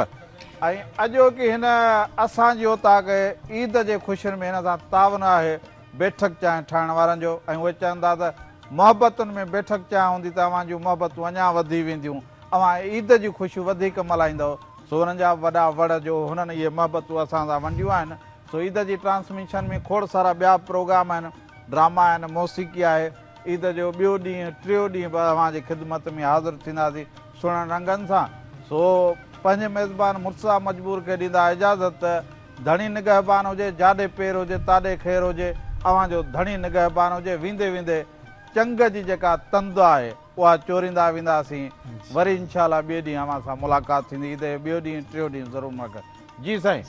۽ اڄوڪي هن اسان جي اوطاق عيد جي خوشين ۾ هن سان تعاون آهي. بيٺڪ چانهه ٺاهڻ وارن جو ۽ اهي چون ٿا ته محبتن ۾ بيٺڪ چانهه هوندي ته اوهان جون محبتون اڃا وڌي وينديون، اوهان عيد جون خوشيون وڌيڪ ملهائيندؤ، سو انهن جا به وڏا وڙ جو هنن اهي محبتون اسان سان ونڊيون آهن، سو عيد جي ٽرانسميشن ۾ کوڙ سارا ٻيا به پروگرام آهن، ڊراما آهن، موسيقي آهي، عيد جو ٻيو ڏينهن، ٽيون ڏينهن به اوهان جي خدمت ۾ حاضر ٿينداسين سهڻن رنگن سان، سو پنهنجي ميزبان مرتضيٰ مجبور کي ڏيندا اجازت ته. ڌڻي نگهبان هجي، جاڏي پير هجي تاڏي خير هجي، اوهان جو ڌڻي نگهبان هجي، ويندي ويندي چنگ جي جيڪا تند آهي اها چوريندا وينداسين، وري انشاء الله ٻئي ڏينهن اوهان سان ملاقات ٿيندي، عيد جو ٻيو ڏينهن ٽيون ڏينهن ضرور ملاقات جي سائين.